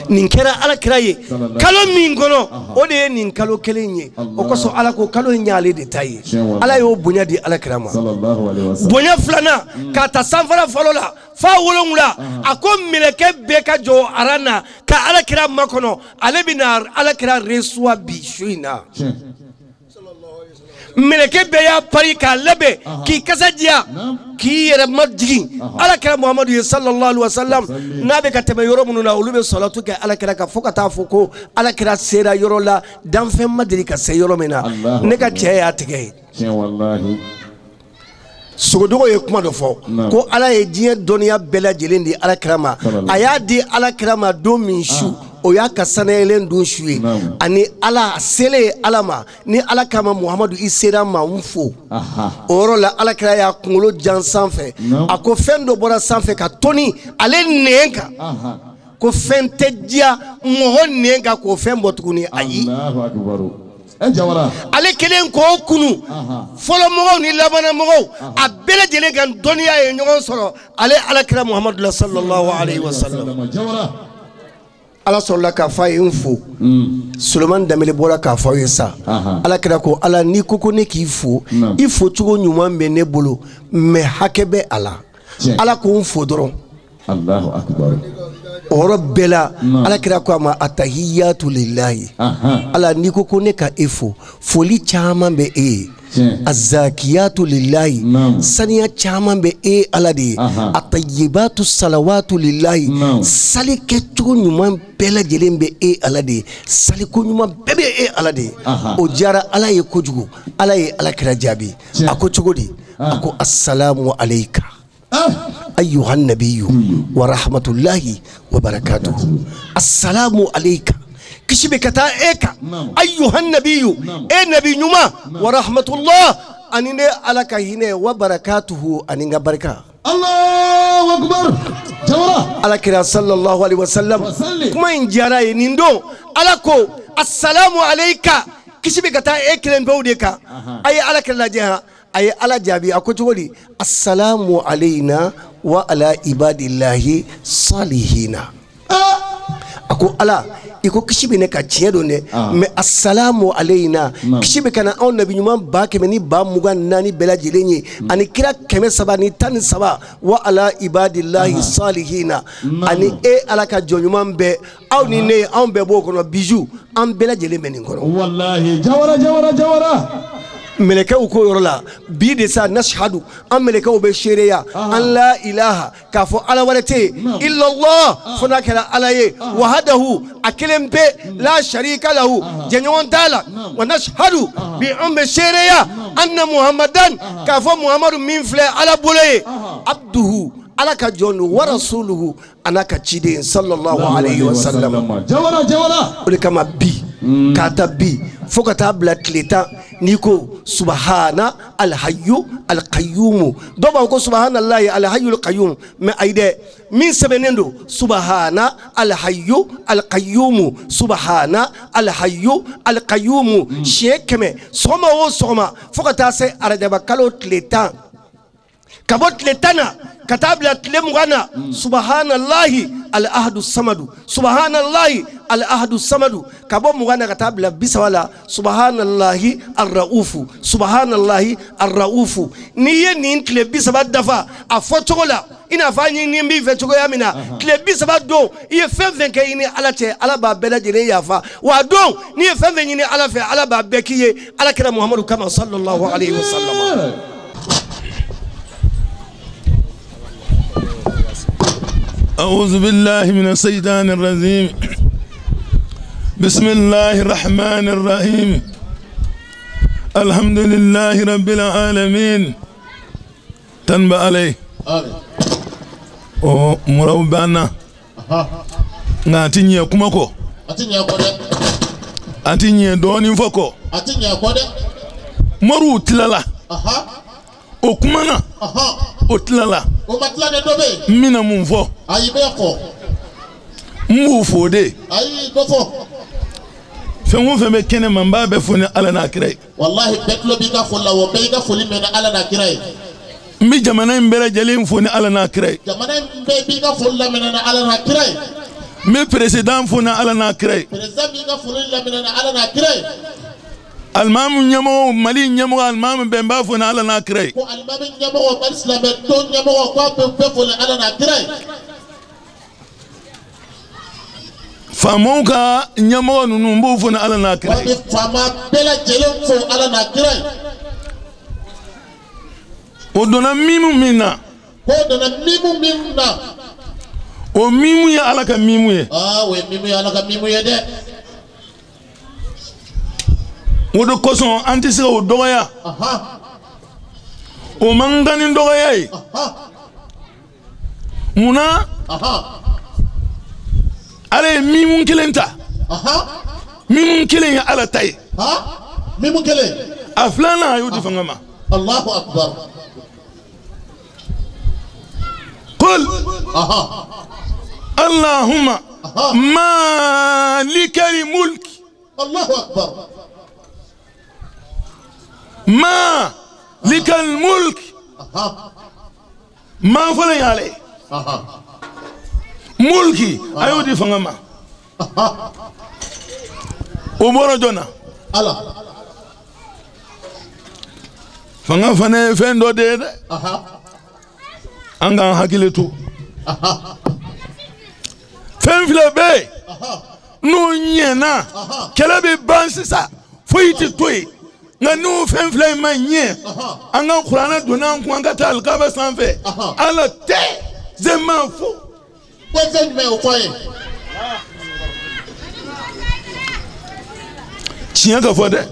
Nin kɛra Ala kira ye kalo min kɔnɔ, o de ye nin kalo kelen ye. O kosɔn Ala ko kalo in y'ale de ta ye. Ala y'o bonya di Ala kira ma. Bonya filanan, k'a ta sanfara fɔlɔ la f'a 7, a ko mɛlɛkɛ bɛɛ ka jɔ aran na ka Ala kira makɔnɔ, ale bɛna Ala kira reçoit bi su in na. Mɛlɛkɛ bɛɛ y'a pari k'a labɛn k'i kasa diya k'i yɛrɛ majigin Ala kira Muhamadu ye sallallahu alaihi wasallam. N'a bɛ ka tɛmɛ yɔrɔ minnu na, olu bɛ salatu kɛ Ala kira kan fo ka taa fɔ ko Ala kira sera yɔrɔ la danfɛn ma deli ka se yɔrɔ min na. Ne ka cɛ y'a tigɛ ye. Sogodogo ye kuma dɔ fɔ ko Ala ye diɲɛ dɔnniya bɛɛ lajɛlen di Ala kira ma. A y'a di Ala kira ma don min su, o y'a ka sanayɛlɛn don su ye. Ani Ala selen Ala ma, ni Ala kama Muhamadu i sera ma n fo. O yɔrɔ la Ala kira y'a kunkolo jan sanfɛ, a ko fɛn dɔ bɔra sanfɛ ka toni ale nɛn kan, ko fɛn tɛ diya mɔgɔ nɛn kan k'o fɛn bɔ tuguni. Ayi, ale kelen k'o kunu, fɔlɔ mɔgɔw ni labanna mɔgɔw a bɛɛ lajɛlen kan dɔnniya ye ɲɔgɔn sɔrɔ ale Ala kira Muhamadu la sallallahu alaihi wasallam. Ala sɔrɔla k'a fɔ a ye n fo. Solomani Danbele bɔra k'a fɔ aw ye sa. Ala kira ko Ala n'i ko ko ne k'i fo, i fo cogo ɲuman bɛ ne bolo, mais hakɛ bɛ a la. Ala ko n fo dɔrɔn. O yɔrɔ bɛɛ la Ala kira ko a ma atahiyatu lillahi. Ala n'i ko ko ne ka e fo, foli caman bɛ e ye. Azakiyatu lillahi, saniya caman bɛ e Ala de ye. Atayibatu salawatu lillahi, sali kɛcogo ɲuman bɛɛ lajɛlen bɛ e Ala de ye, saliko ɲuman bɛɛ bɛ e Ala de ye. O diyara Ala ye kojugu. Ala ye Ala kira jaabi, a ko cogo di? A ko assalamu alayka ayyuhan nabiyyu wa rahmatullahi wa barakatuhu. Assalamu alayka, kisi bɛ ka taa e kan, ayyuhan nabiyyu, e nabi ɲuman, wa rahmatullah, ani ne Ala ka hinɛ, wa barakatuhu, ani n ka barika. Allahu akbar. Jawara. Ala kira sallallahu alaihi wasallam kuma in diyara ye nin don. Ala ko assalamu alayka, kisi bɛ ka taa e kelen pewu de kan. A ye Ala kira lajɛ han, a ye Ala jaabi a ko cogo di? Assalamu alayna wa ala ibadillahi salihina. A ko Ala i ko kisi bɛ ne ka tiɲɛ don dɛ, mais assalamu alayna, kisi bɛ ka na anw nabi ɲuman 124 bɛɛ lajɛlen ye, ani kira 313, wa ala ibadillahi salihina, ani e Ala ka jɔn ɲuman bɛɛ, aw ni ne anw bɛɛ b'o kɔnɔ. Bijou an bɛɛ lajɛlen bɛ nin kɔnɔ. Wallahi Jawara Jawara Jawara. Mɛlɛkɛw ko yɔrɔ la bi de sa nashhadu an mɛlɛkɛw bɛ seereya an la ilaha k'a fɔ ala wɛrɛ tɛ yen illallah fo n'a kɛra ala ye wahadahu a kelen pe la sharika lahu jɛɲɔgɔn t'a la wa nashhadu bi an bɛ seereya anna muhammadan k'a fɔ muhammadu min filɛ ala bolo ye abduhu ala ka jɔn don wa rasuluhu a n'a ka ciden sallallahu alayhi wa sallam. Jawara jawara. O de kama bi k'a ta bi fo ka taa bila tile 10 n'i ko subahana alhayu alkayumu dɔw b'a fɔ ko subahanallahi alhayu alkayumu mɛ ayi dɛ min sɛbɛnnen don subahana alhayu alkayumu subahana alhayu alkayumu siɲɛ 100 sɔgɔma o sɔgɔma fo ka taa se arajaba kalo tile 10 ka bɔ tile 10 na ka taa bila tile 20 na subahanallahi alahadu samadu subahanallahi alahadu samadu ka bɔ 20 na ka taa bila 30 la subahanallahi arraufu subahanallahi arraufu. N'i ye nin tile 30 dafa a fɔ cogo la i n'a fɔ an ye nin b'i fɛ cogoya min na tile 30 don i ye fɛn fɛn kɛ i ni ala cɛ ala b'a bɛɛ lajɛlen yafa wa don n'i ye fɛn fɛn ɲini ala fɛ ala b'a bɛɛ k'i ye ala kira muhamadu kama sallallahu alayhi wa sallam. أعوذ بالله من الشيطان الرجيم. بسم الله الرحمن الرحيم. الحمد لله رب العالمين. تنبأ عليه. O muraw bana. Nga ati nye kuma ko. Ati nye ko dɛ. Ati nye dɔɔnin fɔ ko. Ati nye ko dɛ. Moriw tilala. O kumana. O tilala. O ma tila dɛ, dɔ bɛ yen. N bɛna mun fɔ? Ayi, bɛ fɔ. N b'u fo de. Ayi, dɔ fɔ. Fɛn o fɛn bɛ kɛnɛ ma, n b'a bɛɛ fo ni Ala n'a kira ye. Walahi bɛɛ tulo b'i ka foli la, wa bɛɛ y'i ka foli mɛn ni Ala n'a kira ye. N bɛ jamana in bɛɛ lajɛlen fo ni Ala n'a kira ye. Jamana in bɛɛ b'i ka foli lamɛn ni Ala n'a kira ye. N bɛ président fo ni Ala n'a kira ye. Président b'i ka foli lamɛn ni Ala n'a kira ye. Alimami ɲɛmɔgɔ, Mali ɲɛmɔgɔ, alimami bɛɛ n b'a fo ni Ala n'a kira ye. Ko alimami ɲɛmɔgɔ, Mali silamɛ tɔn ɲɛmɔgɔ, k'a bɛ bɛɛ fo ni Ala n'a kira ye. Faamaw ka ɲɛmɔgɔ ninnu n b'u fo ni Ala n'a kira ye. K'a bɛ faama bɛɛ lajɛlen fo Ala n'a kira ye. O donna mimu min na. K'o donna mimu min na. O mimu ye Ala ka mimu ye. Aa, o ye mimu ye Ala ka mimu ye dɛ. O de kosɔn an tɛ se k'o dɔgɔya. O man kan ni dɔgɔya ye. Munna Ala ye mimu kelen ta. Mimu kelen ye Ala ta ye. Mimu kelen. A filanan a y'o di fanga ma. Allahu akbar. Qul. Allahumma malikal mulk. Allahu akbar. Malikal mulk. Ma fɔlɔ y'ale. Mulki a y'o di fanga ma. O bɔra jɔn na? Ala. Fanga fana ye fɛn dɔ de ye dɛ. An k'an hakili to. Fɛn fila bɛ yen n'o ɲɛna kɛlɛ bɛ ban sisan foyi tɛ to yen. Nka n'o fɛn fila in ma ɲɛ an ka kuranɛ donna an kun an ka taa alikaba sanfɛ Ala tɛ zema fo. Ko fɛn jumɛn o fɔ ye? Tiɲɛ ka fɔ dɛ.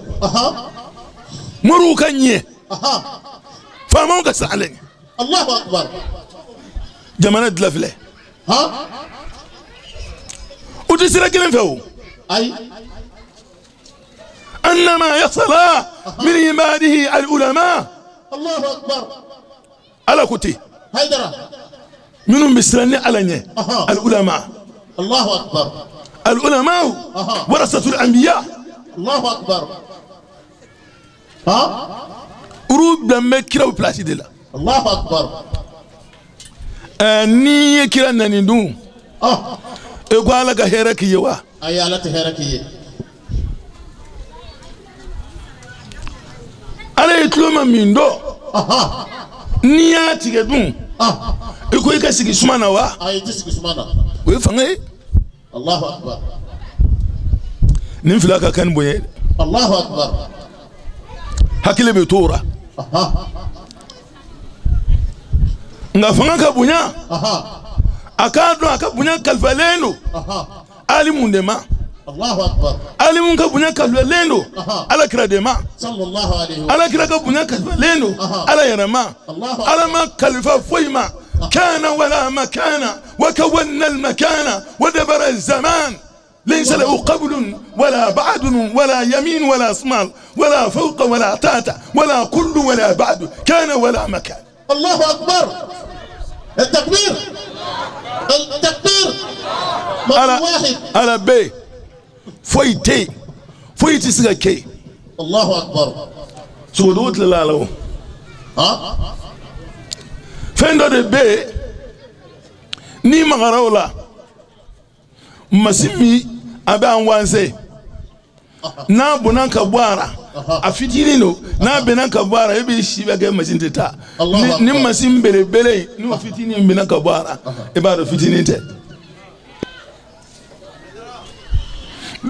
Moriw ka ɲɛ. Faamaw ka siran Ala ɲɛ. Allahu akbar. Jamana dilan filɛ. U tɛ sira kelen fɛ o. Ayi. أنما يصل من عباده العلماء. الله أكبر. على كتي. هيدرا. منهم بسرني على العلماء. الله أكبر. العلماء ورثة الأنبياء. الله أكبر. ها؟ أروب لما كيرا بلاسي ديلا. الله أكبر. ني كيرا نانيدو. إيقو على كهيركي يوا. أي على تهيركي. Ala ye tulo ma min dɔn n'i y'a tigɛ dun i ko i ka sigi suma na wa? Ayi, i tɛ sigi suma na. O ye fanga ye. Allahu akbar. Nin fila ka kan ni bonya ye. Allahu akbar. Hakili bɛ t'o la. Nka fanga ka bonya. A k'a dɔn a ka bonya kalifalen don. Alimu de ma. Alimu ka bonya kalifalen don. Ala kira de ma. Ala kira ka bonya kalifalen don. Ala yɛrɛ ma. Ala ma kalifa foyi ma. Kana wala makana wa kawanna al-makana wa dabara az-zaman. ليس له قبل ولا بعد ولا يمين ولا شمال ولا فوق ولا تحت ولا كل ولا بعد كان ولا مكان. الله أكبر. التكبير التكبير. واحد على بي فويتي فويتي سكاكي. الله أكبر. سودوت لالو. ها فين دو بي ني مغرولا masimi abe anwanse na bonan ka bwara a fitini no na benan ka bwara e be shi ba ga masin teta ni masin bele bele ni o fitini benan ka bwara e ba do fitini te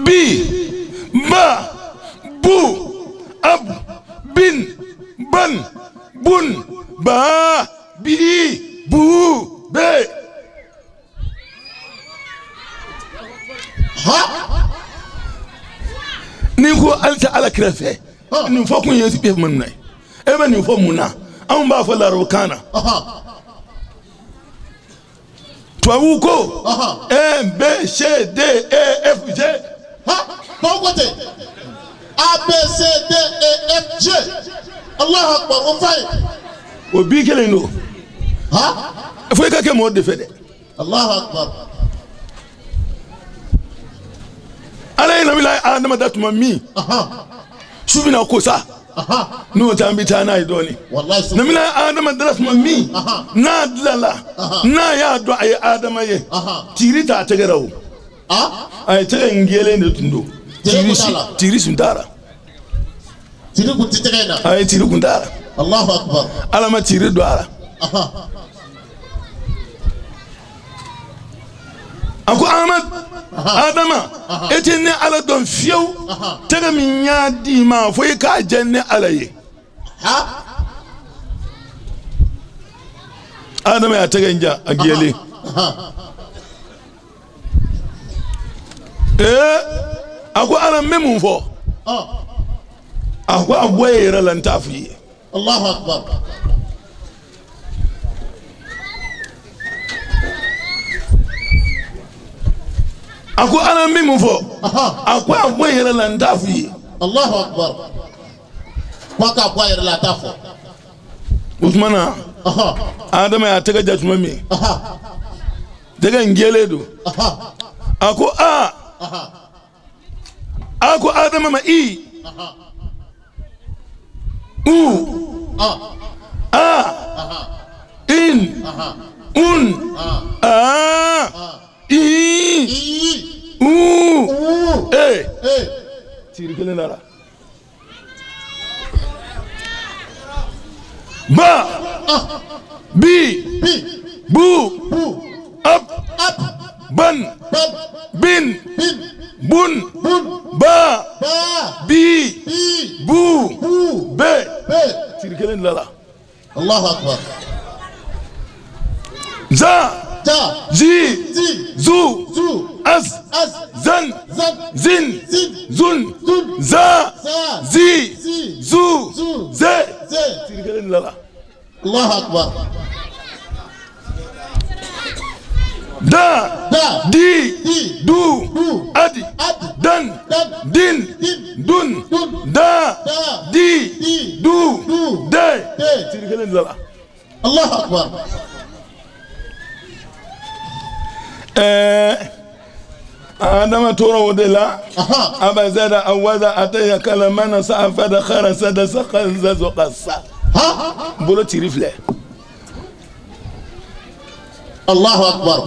bi ba bu ab bin ban bun ba bi bu be. Ni ko alta ala kira fɛ nin fɔ kun ye e mun na ye e bɛ nin fɔ mun na anw b'a fɔ larabukan na tubabuw ko A B C D E F G. Tubabu ko ten A B C D E F G. Allahu akbar o fa ye. O bi kelen don. Fo i ka kɛ mɔgɔ de fɛ dɛ. Allahu akbar. Ala ye nabila Adama da tuma min su bɛna ko sa n'o tɛ an bɛ taa n'a ye dɔɔnin. Nabila Adama dara tuma min n'a dilala n'a y'a dɔn a ye Adama ye tiiri t'a tɛgɛ la o a ye tɛgɛ in gɛlɛn de tun don tiiri sun t'a la. Tiiri kun tɛ tɛgɛ in na. A ye tiiri kun t'a la. Allahu akbar. Ala ma tiiri don a la. A ko Adama e tɛ ne Ala dɔn fiyewu tɛgɛ min y'a d'i ma fo i k'a jɛ ne Ala ye. Adama y'a tɛgɛ in ja a gɛlɛn. A ko Ala n bɛ mun fɔ? A ko a bɔ e yɛrɛ la n t'a f'i ye. Allahu akbar. A ko Ala n bɛ mun fɔ? A ko a bɔ e yɛrɛ la n t'a f'i ye. Allahu akbar. Ko a k'a bɔ a yɛrɛ la a t'a fɔ. O tuma na Adama y'a tɛgɛ ja tuma min tɛgɛ in gɛlɛn don. A ko aa a ko Adama ma i u a in un a i u e tiiri kelen nana. Ba bi bu ab ban bin bun ba bi bu be tiiri kelen nana. Allahu akbar. Za zi zu az zan zin zun za zi zu ze tiiri kelen nana. Allahu akbar. Da di du adi dan din dun da di du de tiiri kelen nana. Allahu akbar. Adama tora o de la abazada awaza ataya kalamana sa'afada kharasada saqanza zoqasa bolo tiiri filɛ. Allahu akbar.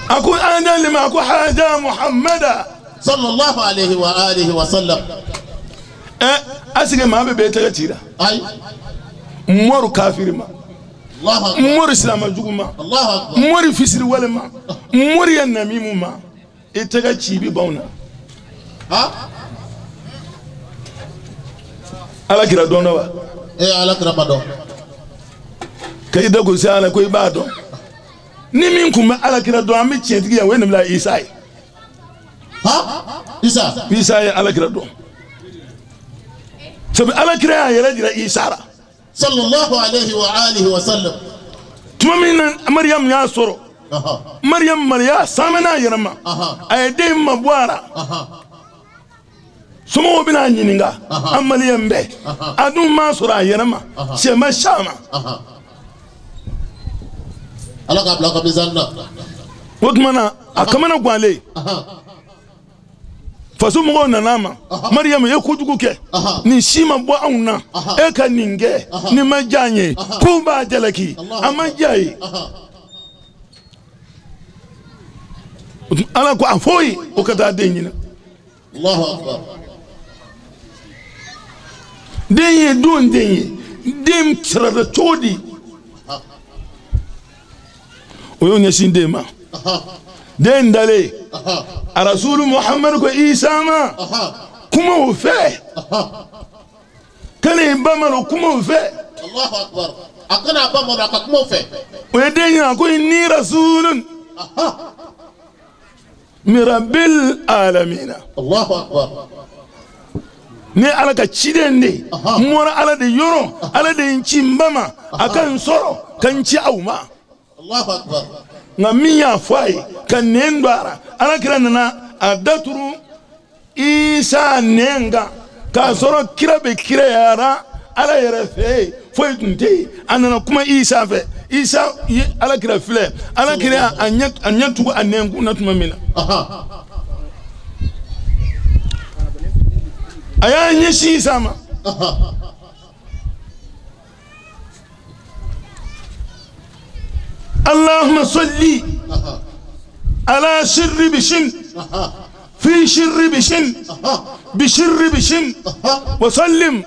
A ko an lima a ko haja Muhammada sallallahu alayhi wa alihi wa sallam. A sigi maa bɛ bɛɛ tɛgɛ cira. Ayi. Mɔru kafiri ma. Mɔri silama jugu ma. Mɔri fisiri wale ma. Mɔri ya namimu ma. I tɛgɛ ci i bɛ ban na. Ala kira dɔn wa? Ala kira ma dɔn. Ka i da gosi a la ko i b'a dɔn. Ni min kun bɛ ala kira dɔn an bɛ tiɲɛtigi yan o ye nin Isa ye. Isa. Isa ye ala kira dɔn. Sabu ala kira y'a yɛrɛ jira Isa la. Sallallahu alayhi wa alihi wa sallam. Tuma min na Mariam y'a sɔrɔ. Mariam Maria samana yɛrɛ ma. A ye den ma bɔ a la. Somɔgɔw bɛna a ɲininka. An Mariam bɛɛ. A dun m'a sɔrɔ a yɛrɛ ma. Sɛ ma s'a ma. Ala k'a bila ka mizani na. O tuma na a kamana ganlen. Faso mɔgɔw nana a ma. Mariam ye kojugu kɛ. Nin si ma bɔ anw na. E ka nin kɛ. Nin ma diya n ye. Kow b'a jalaki. A ma diya ye. Ala ko a fɔ ye o ka taa den ɲini. Allahu akbar. Den ye don den ye. Den sirada cogo di? O y'o ɲɛsin den ma. Den dalen. A rasulu Muhammadu ko Isa ma. Kuma o fɛ. Kana i ba malo kuma o fɛ. Allahu akbar. A kana a ba malo a ka kuma o fɛ. O ye den ɲininka ko inni rasulun. Min rabbil alamina. Allahu akbar. Ne ala ka ciden de ye. N bɔra ala de yɔrɔ. Ala de ye n ci n ba ma. A ka n sɔrɔ ka n ci aw ma. Allahu akbar. Nka min y'a fɔ a ye ka nɛn don a la ala kira nana a daturu Isa nɛn kan k'a sɔrɔ kira bɛ kirayara ala yɛrɛ fɛ yen foyi tun tɛ yen a nana kuma Isa fɛ Isa ye ala kira filɛ ala kira a ɲɛ tugu a nɛnkun na tuma min na a y'a ɲɛsin Isa ma. اللهم صل على شر بشن في شر بشن بشر بشن وسلم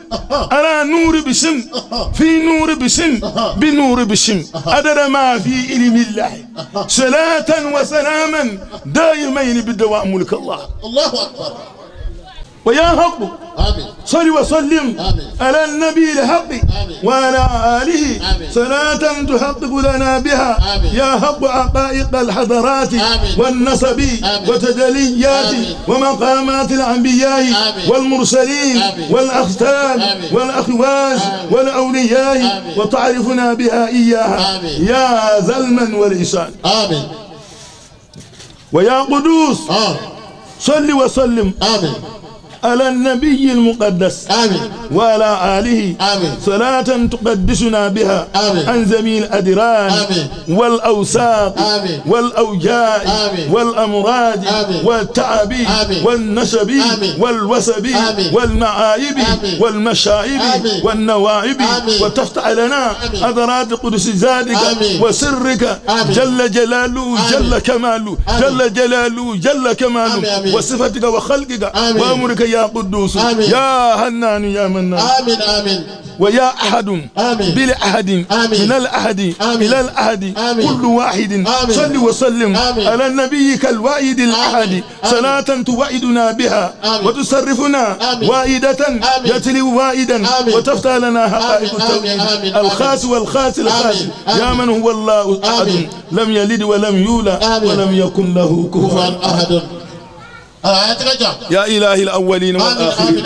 على نور بشن في نور بشن بنور بشن عدد ما في علم الله صلاة وسلاما دائمين بدوام ملك الله. الله أكبر. ويا رب صل وسلم على النبي الحق وعلى آله صلاة تحقق لنا بها يا رب حقائق الحضارات والنسب وتجليات ومقامات الأنبياء والمرسلين والأختام والأخواز والأولياء وتعرفنا بها إياها يا ذا المن والإحسان. آمين. ويا قدوس صل وسلم آمين على النبي المقدس آمين وعلى آله آمين صلاة تقدسنا بها آمين عن زميل الأدران آمين والأوساق آمين والأوجاع آمين والأمراض آمين والتعب آمين والنسب آمين والوسب آمين والمعايب آمين والمشائب آمين والنوائب آمين وتفتح لنا آمين أدرات قدس زادك آمين وسرك آمين جل جلاله آمين جل كماله آمين جل جلاله جل كماله آمين آمين وصفتك وخلقك آمين وأمرك يا قدوس آمين يا حنان يا منان آمين آمين ويا أحد آمين بالأحد آمين من الأحد آمين إلى الأحد آمين كل واحد آمين صل وسلم آمين على نبيك الواحد الأحد آمين صلاة توعدنا بها آمين وتصرفنا آمين واحدة آمين يتلو واحدا آمين وتفتح لنا حقائق آمين التوحيد آمين الخاص والخاص الخاص آمين يا من هو الله أحد آمين لم يلد ولم يولد آمين ولم يكن له كفوا كفوا أحد. يا إله الأولين والآخرين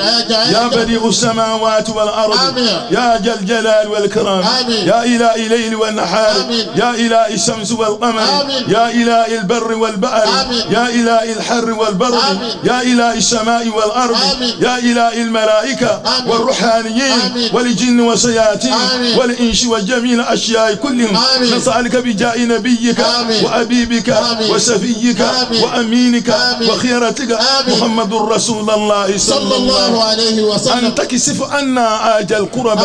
يا بديع السماوات والأرض يا ذا الجلال والإكرام يا إله الليل والنهار يا إله الشمس والقمر يا إله البر والبحر يا إله الحر والبرد يا إله السماء والأرض يا إله الملائكة والروحانيين والجن والشياطين والإنس وجميع الأشياء كلهم نسألك بجاه نبيك وأبيبك وشفيك وأمينك وخيرتك محمد رسول الله صلى الله عليه وسلم أن تكشف عنا عاج الكرب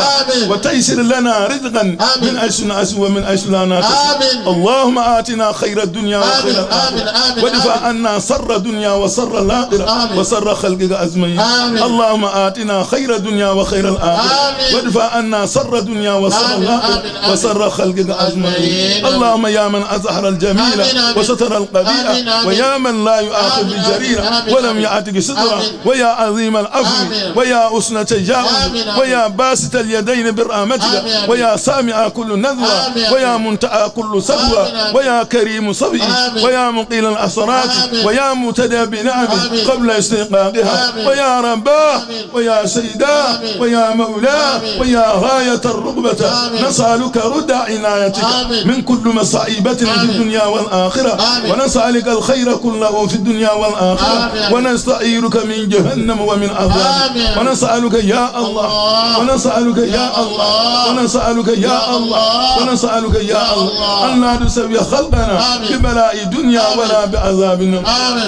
وتيسر لنا رزقا من حيث نحتسب ومن حيث لا نحتسب. اللهم آتنا خير الدنيا وخير الآخرة وادفع عنا شر الدنيا وشر الآخرة وشر خلقك أجمعين. اللهم آتنا خير الدنيا وخير الآخرة وادفع عنا شر الدنيا وشر الآخرة وشر خلقك أجمعين. اللهم يا من أظهر الجميل وستر القبيح ويا من لا يؤاخذ بالجريرة ولم يعتق سترا ويا عظيم العفو ويا حسن تجاوز ويا باسط اليدين برحمتك ويا سامع كل نذوى ويا منتهى كل سبوى ويا كريم صبي ويا مقيل الأسرات ويا متدى بنعمه قبل استيقاظها ويا رباه ويا سيداه ويا مولاه ويا غاية الرغبة نسألك رد عنايتك من كل مصائبة في الدنيا والآخرة ونسألك الخير كله في الدنيا والآخرة ونستعيرك من جهنم ومن عذاب ونسألك يا الله ونسألك يا الله ونسألك يا الله ونسألك يا الله أن لا تسوي خلقنا ببلاء الدنيا ولا بعذاب النار.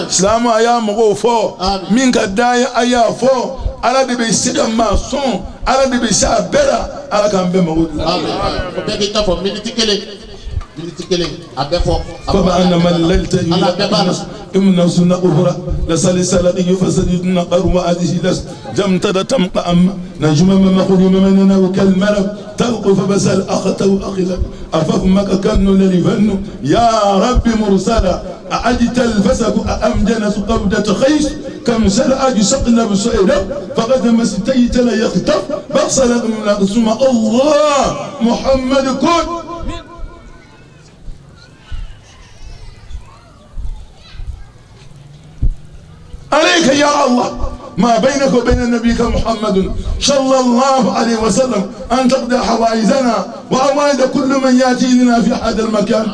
سلام يا مغفور منك داي أيا فو على دبي سيدا ما صون على دبي سابرا على كم بموت. فبأن من ليلت إمنا سنة أخرى لسلسلة فسدد نقر وأده لس جمتد تمق أم نجم مخرم مننا وكالمرب تلقف بسل أخته أخذ أفهمك كن للفن يا رب مرسلا أعجت الفسك أأمجنس قبضة خيش كم سلأج سقلب سئلب فقد مستيت لا يختف بغسل من الله محمد كن عليك يا الله ما بينك وبين نبيك محمد صلى الله عليه وسلم أن تقضي حوائجنا وأوائد كل من يأتي لنا في هذا المكان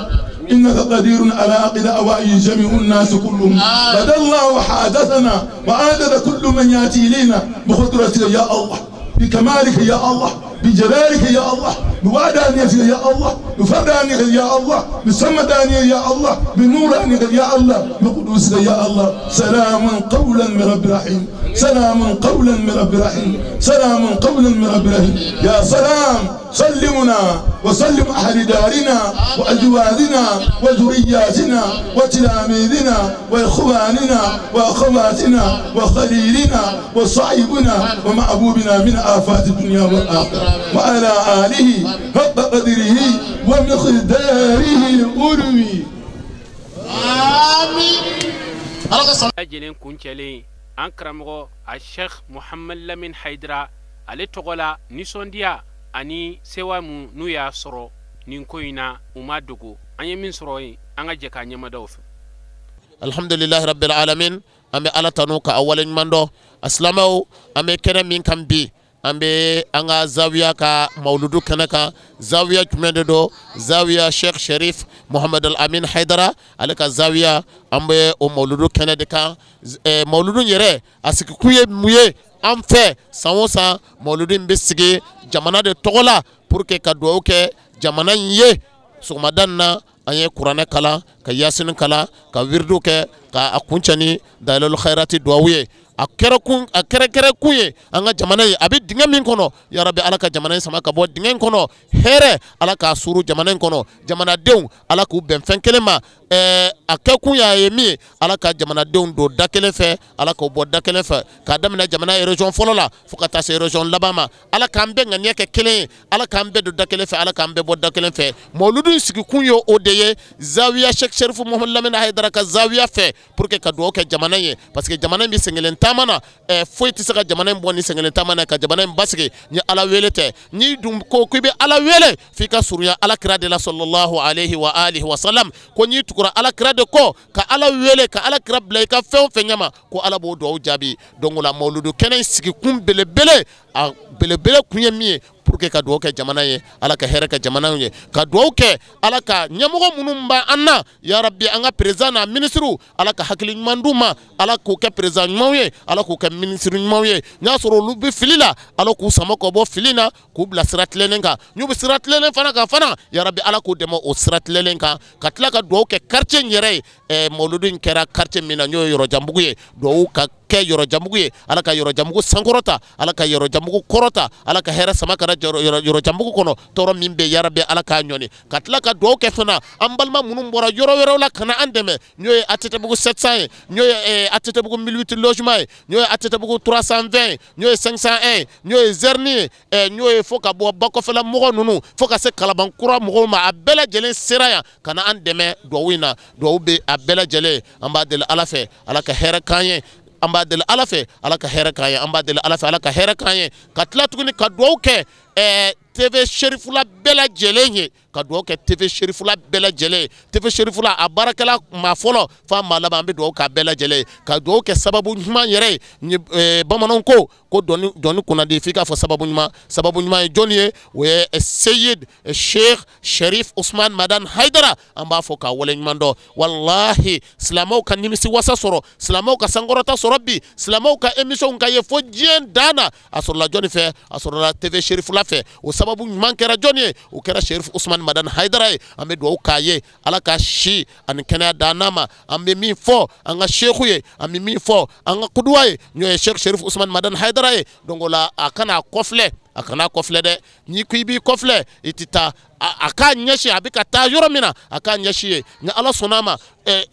إنك قدير على عقد أوائج جميع الناس كلهم قد الله حادثنا وعادد كل من يأتي إلينا بقدرتك يا الله بكمالك يا الله بجلالك يا الله بوعدانيتك يا الله بفردانيتك يا الله بسمدانيتك يا الله بنورانيتك يا الله بقدوسك يا الله. سلام قولا من رب رحيم سلام قولا من رب رحيم سلام قولا من رب رحيم. يا سلام سلمنا وسلم أهل دارنا وأزواجنا وذرياتنا وتلاميذنا وإخواننا وأخواتنا وخليلنا وصاحبنا ومعبوبنا من آفات الدنيا والآخرة وعلى آله حق قدره ومقداره الألوي. آمين. Lajɛlen kuncɛlen an karamɔgɔ a Sheikh Muhammad Lamin Haidara ale tɔgɔ la nisɔndiya ani sewa mun n'u y'a sɔrɔ nin ko in na u ma dogo an ye min sɔrɔ yen an ka jɛ k'a ɲɛmadaw fɛ. Alhamdulilahi rabbil alamin an bɛ Ala tanu ka a waleɲuman dɔn a silamɛw an bɛ kɛnɛ min kan bi an bɛ an ka zawiya ka mawuludu kɛnɛ kan. Zawiya jumɛn de don? Zawiya Sheikh Sherif Muhammad Al Amin Haidara ale ka zawiya an bɛ o mawuludu kɛnɛ de kan. Mawuludu yɛrɛ a sigikun ye mun ye an fɛ? San o san mawuludu in bɛ sigi jamana de tɔgɔ la pour que ka dugawu kɛ jamana in ye. Sɔgɔmada in na an ye kuranɛ kalan ka yasini kalan ka wiridu kɛ ka a kuncɛ ni dalilu khayrati dugawu ye. A kɛrɛkɛrɛ kun ye an ka jamana ye a bɛ dingɛ min kɔnɔ yarabi Ala ka jamana in sama ka bɔ dingɛ in kɔnɔ hɛrɛ Ala k'a suru jamana in kɔnɔ jamanadenw Ala k'u bɛn fɛn kelen ma. A kɛ kun y'a ye min ye Ala ka jamanadenw don da kelen fɛ Ala k'u bɔ da kelen fɛ k'a daminɛ jamana région fɔlɔ la fo ka taa se région laban ma. Ala k'an bɛɛ ŋaniya kɛ kelen ye Ala k'an bɛɛ don da kelen fɛ Ala k'an bɛɛ bɔ da kelen fɛ. Mawuludu in sigikun ye o de ye zawiya Sheikh Sherif Muhammad Lamin Haidara ka zawiya fɛ pour que ka dugawu kɛ jamana ye parce que jamana in bɛ sɛgɛn taama na foyi tɛ se ka jamana in bɔ ni sɛgɛn taama na ka jamana in basigi ni Ala wele tɛ. N'i dun ko k'i bɛ Ala wele f'i ka surunya Ala kira de la sallallahu alayhi wa alihi wa sallam ko n'i tugura Ala kira de kɔ ka Ala wele ka Ala kira bila i ka fɛn o fɛn ɲɛma ko Ala b'o dugawu jaabi. Donc o la mawuludu kɛnɛ in sigikun belebele a belebele kun ye min ye pour que ka dugawu kɛ jamana ye Ala ka hɛrɛ kɛ jamana ye ka dugawu kɛ Ala ka ɲɛmɔgɔ minnu b'an na yarabi an ka président n'a ministre Ala ka hakili ɲuman d'u ma Ala k'u kɛ président ɲumanw ye Ala k'u kɛ ministre ɲumanw ye. N'a sɔrɔ olu bɛ fili la Ala k'u sama ka bɔ fili na k'u bila sira tilennen kan n'u bɛ sira tilennen fana kan fana yarabi Ala k'u dɛmɛ o sira tilennen kan ka tila ka dugawu kɛ quartier in yɛrɛ ye. Mawuludu in kɛra quartier min na n'o ye Yɔrɔjanbugu ye dugawu ka kɛ Yɔrɔjanbugu ye, Ala ka Yɔrɔjanbugu sankɔrɔta, Ala ka Yɔrɔjanbugu kɔrɔta, Ala ka hɛrɛ sama ka na Yɔrɔjanbugu kɔnɔ, tɔɔrɔ min bɛ yarabi Ala k'a ɲɔni. Ka tila ka dugawu kɛ fana an balima minnu bɔra yɔrɔ wɛrɛw la ka na an dɛmɛ, n'o ye ATT-bugu 700 ye, n'o ye ATT-bugu 1008 logement ye, n'o ye ATT-bugu 320 ye, n'o ye 501 ye, n'o ye Zɛrini ye, n'o ye fo ka bɔ bakɔfɛla mɔgɔ ninnu fo ka se Kalabankura mɔgɔw ma, a bɛɛ lajɛlen sera yan ka na an dɛmɛ dugawu in na. Dugawu bɛ a bɛɛ lajɛlen, an b'a deli Ala fɛ Ala ka hɛrɛ k'an ye, an b'a deli Ala fɛ Ala ka hɛrɛ k'an ye, an b'a deli Ala fɛ Ala ka hɛrɛ k'an ye. Ka tila tuguni ka dugawu kɛ TV Cherifula bɛɛ lajɛlen ye, ka dugawu kɛ TV Cherifula bɛɛ lajɛlen ye. TV Cherifula a baarakɛla maa fɔlɔ f'a maa laban, an bɛ dugawu k'a bɛɛ lajɛlen ye, ka dugawu kɛ sababu ɲuman yɛrɛ ye. Bamananw ko ko dɔnni kunnadi f'i k'a fɔ sababu ɲuman. Sababu ɲuman ye jɔnni ye? O ye Seyid Sheikh Sherif Usman Madan Haidara, an b'a fɔ k'a waleɲuman dɔn. Walahi silamɛw ka nimisi wasa sɔrɔ, silamɛw ka sankɔrɔta sɔrɔ bi, silamɛw ka émission ka ye fo diɲɛ dan na, a sɔrɔla jɔnni fɛ? A sɔrɔla TV Cherifula fɛ. O sababu ɲuman kɛra jɔnni ye? O kɛra Sherif Usman Madan Haidara ye. An bɛ dugawu k'a ye, Ala ka si ani kɛnɛya d'an n'a ma. An bɛ min fɔ an ka seku ye, an bɛ min fɔ an ka kuduwa ye, n'o ye Sheikh Sherif Usman Madan Haidara ye. Donc o la a kana kɔfilɛ, a kana kɔfilɛ dɛ. N'i ko i b'i kɔfilɛ, i tɛ taa. A k'a ɲɛsin, a bɛ ka taa yɔrɔ min na, a k'a ɲɛsin ye. Ni Ala sɔnna a ma,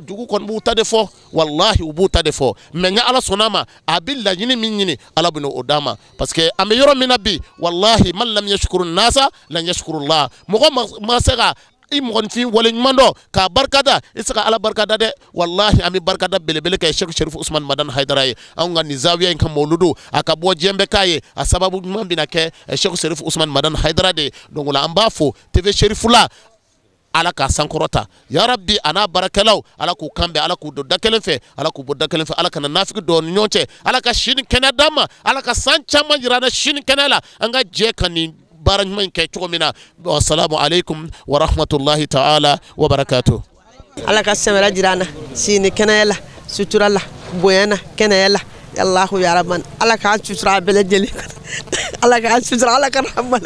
dugu kɔni b'u ta de fɔ, walahi u b'u ta de fɔ, mais ni Ala sɔnna a ma, a bɛ laɲini min ɲini, Ala bɛ n'o d'a ma. Parce que an bɛ yɔrɔ min na bi, walahi man lam yashkuru nasa lan yashkuru Allah. Mɔgɔ ma se ka i mɔgɔninfin wale ɲuman dɔn k'a barikada, i tɛ se ka Ala barikada dɛ. Walahi an bɛ barikada belebele kɛ Sheikh Sherif Usman Madan Haidara ye. Anw ka nin zawiya in ka mawuludu a ka bɔ diɲɛ bɛɛ k'a ye, a sababu ɲuman bɛna kɛ Sheikh Sherif Usman Madan Haidara de ye. Donc o la an b'a fo TV Cherifula, Ala k'a sankɔrɔta yarabi, a n'a baarakɛlaw Ala k'u kan bɛn, Ala k'u don da kelen fɛ, Ala k'u bɔ da kelen fɛ, Ala kana nafigi don ni ɲɔgɔn cɛ, Ala ka si ni kɛnɛya d'an ma, Ala ka san caman jira an na si ni kɛnɛya la, an ka jɛ ka nin baara ɲuman in kɛ cogo min na. Assalamu alaikum wa rahmatullahi ta'ala wa barakatuh. Ala ka sɛmɛra jira an na si ni kɛnɛya la, sutura la, bonya na, kɛnɛya la. Allahu ya Rahman, Ala k'an sutura a bɛɛ lajɛlen, Ala k'an sutura, Ala ka rahman.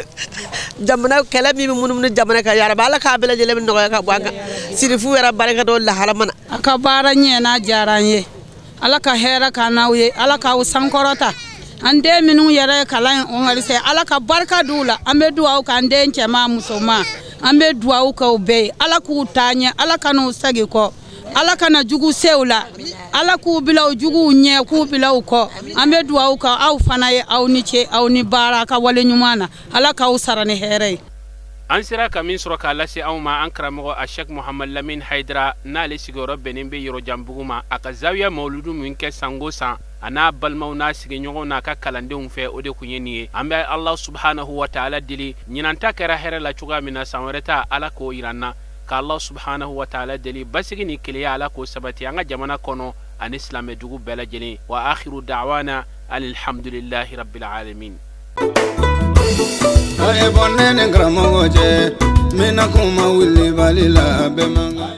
Jamana kɛlɛ min bɛ munumunu jamana kan yarabi, Ala k'a bɛɛ lajɛlen nɔgɔya ka bɔ an kan. Sirifu yɛrɛ barika dɔ lahara mana. A ka baara ɲɛna diyara an ye, Ala ka hɛrɛ k'an n'aw ye, Ala k'aw sankɔrɔta. An den minnu yɛrɛ ye kalan in ɔngɛrisɛ, Ala ka barika d'u la. An bɛ dugawu k'an den cɛman musoman, an bɛ dugawu k'u bɛɛ ye, Ala k'u taa ɲɛ, Ala ka n'u segin kɔ, Ala kana jugu se u la, Ala k'u bila u juguw ɲɛ, k'u bila u kɔ. An bɛ dugawu kɛ aw fana ye, aw ni ce, aw ni baara ka wale ɲuman na, Ala k'aw sara ni hɛrɛ ye. An sera ka min sɔrɔ k'a lase anw ma, an karamɔgɔ a Sheikh Muhammad Lamin Haidara, n'ale sigiyɔrɔ bɛnnen bɛ Yɔrɔjanbugu ma, a ka zawiya mawuludu min kɛ sango san, a n'a balimaw n'a sigiɲɔgɔnw n'a ka kalandenw fɛ, o de kun ye nin ye. An bɛ Allah subhanahu wa ta'ala deli, ɲinan ta kɛra hɛrɛ la cogoya min na, san wɛrɛ ta Ala k'o yira an na. Ka Allah subhanahu wa ta'ala deli basigi ni kelenya Ala k'o sabati an ka jamana kɔnɔ ani silamɛdugu bɛɛ lajɛlen. Wa akhiru da'wana alhamdulillahi rabbil alamin. A ye bɔ ne ni karamɔgɔ cɛ, n bɛna kuma wulibali la bɛɛ man kan.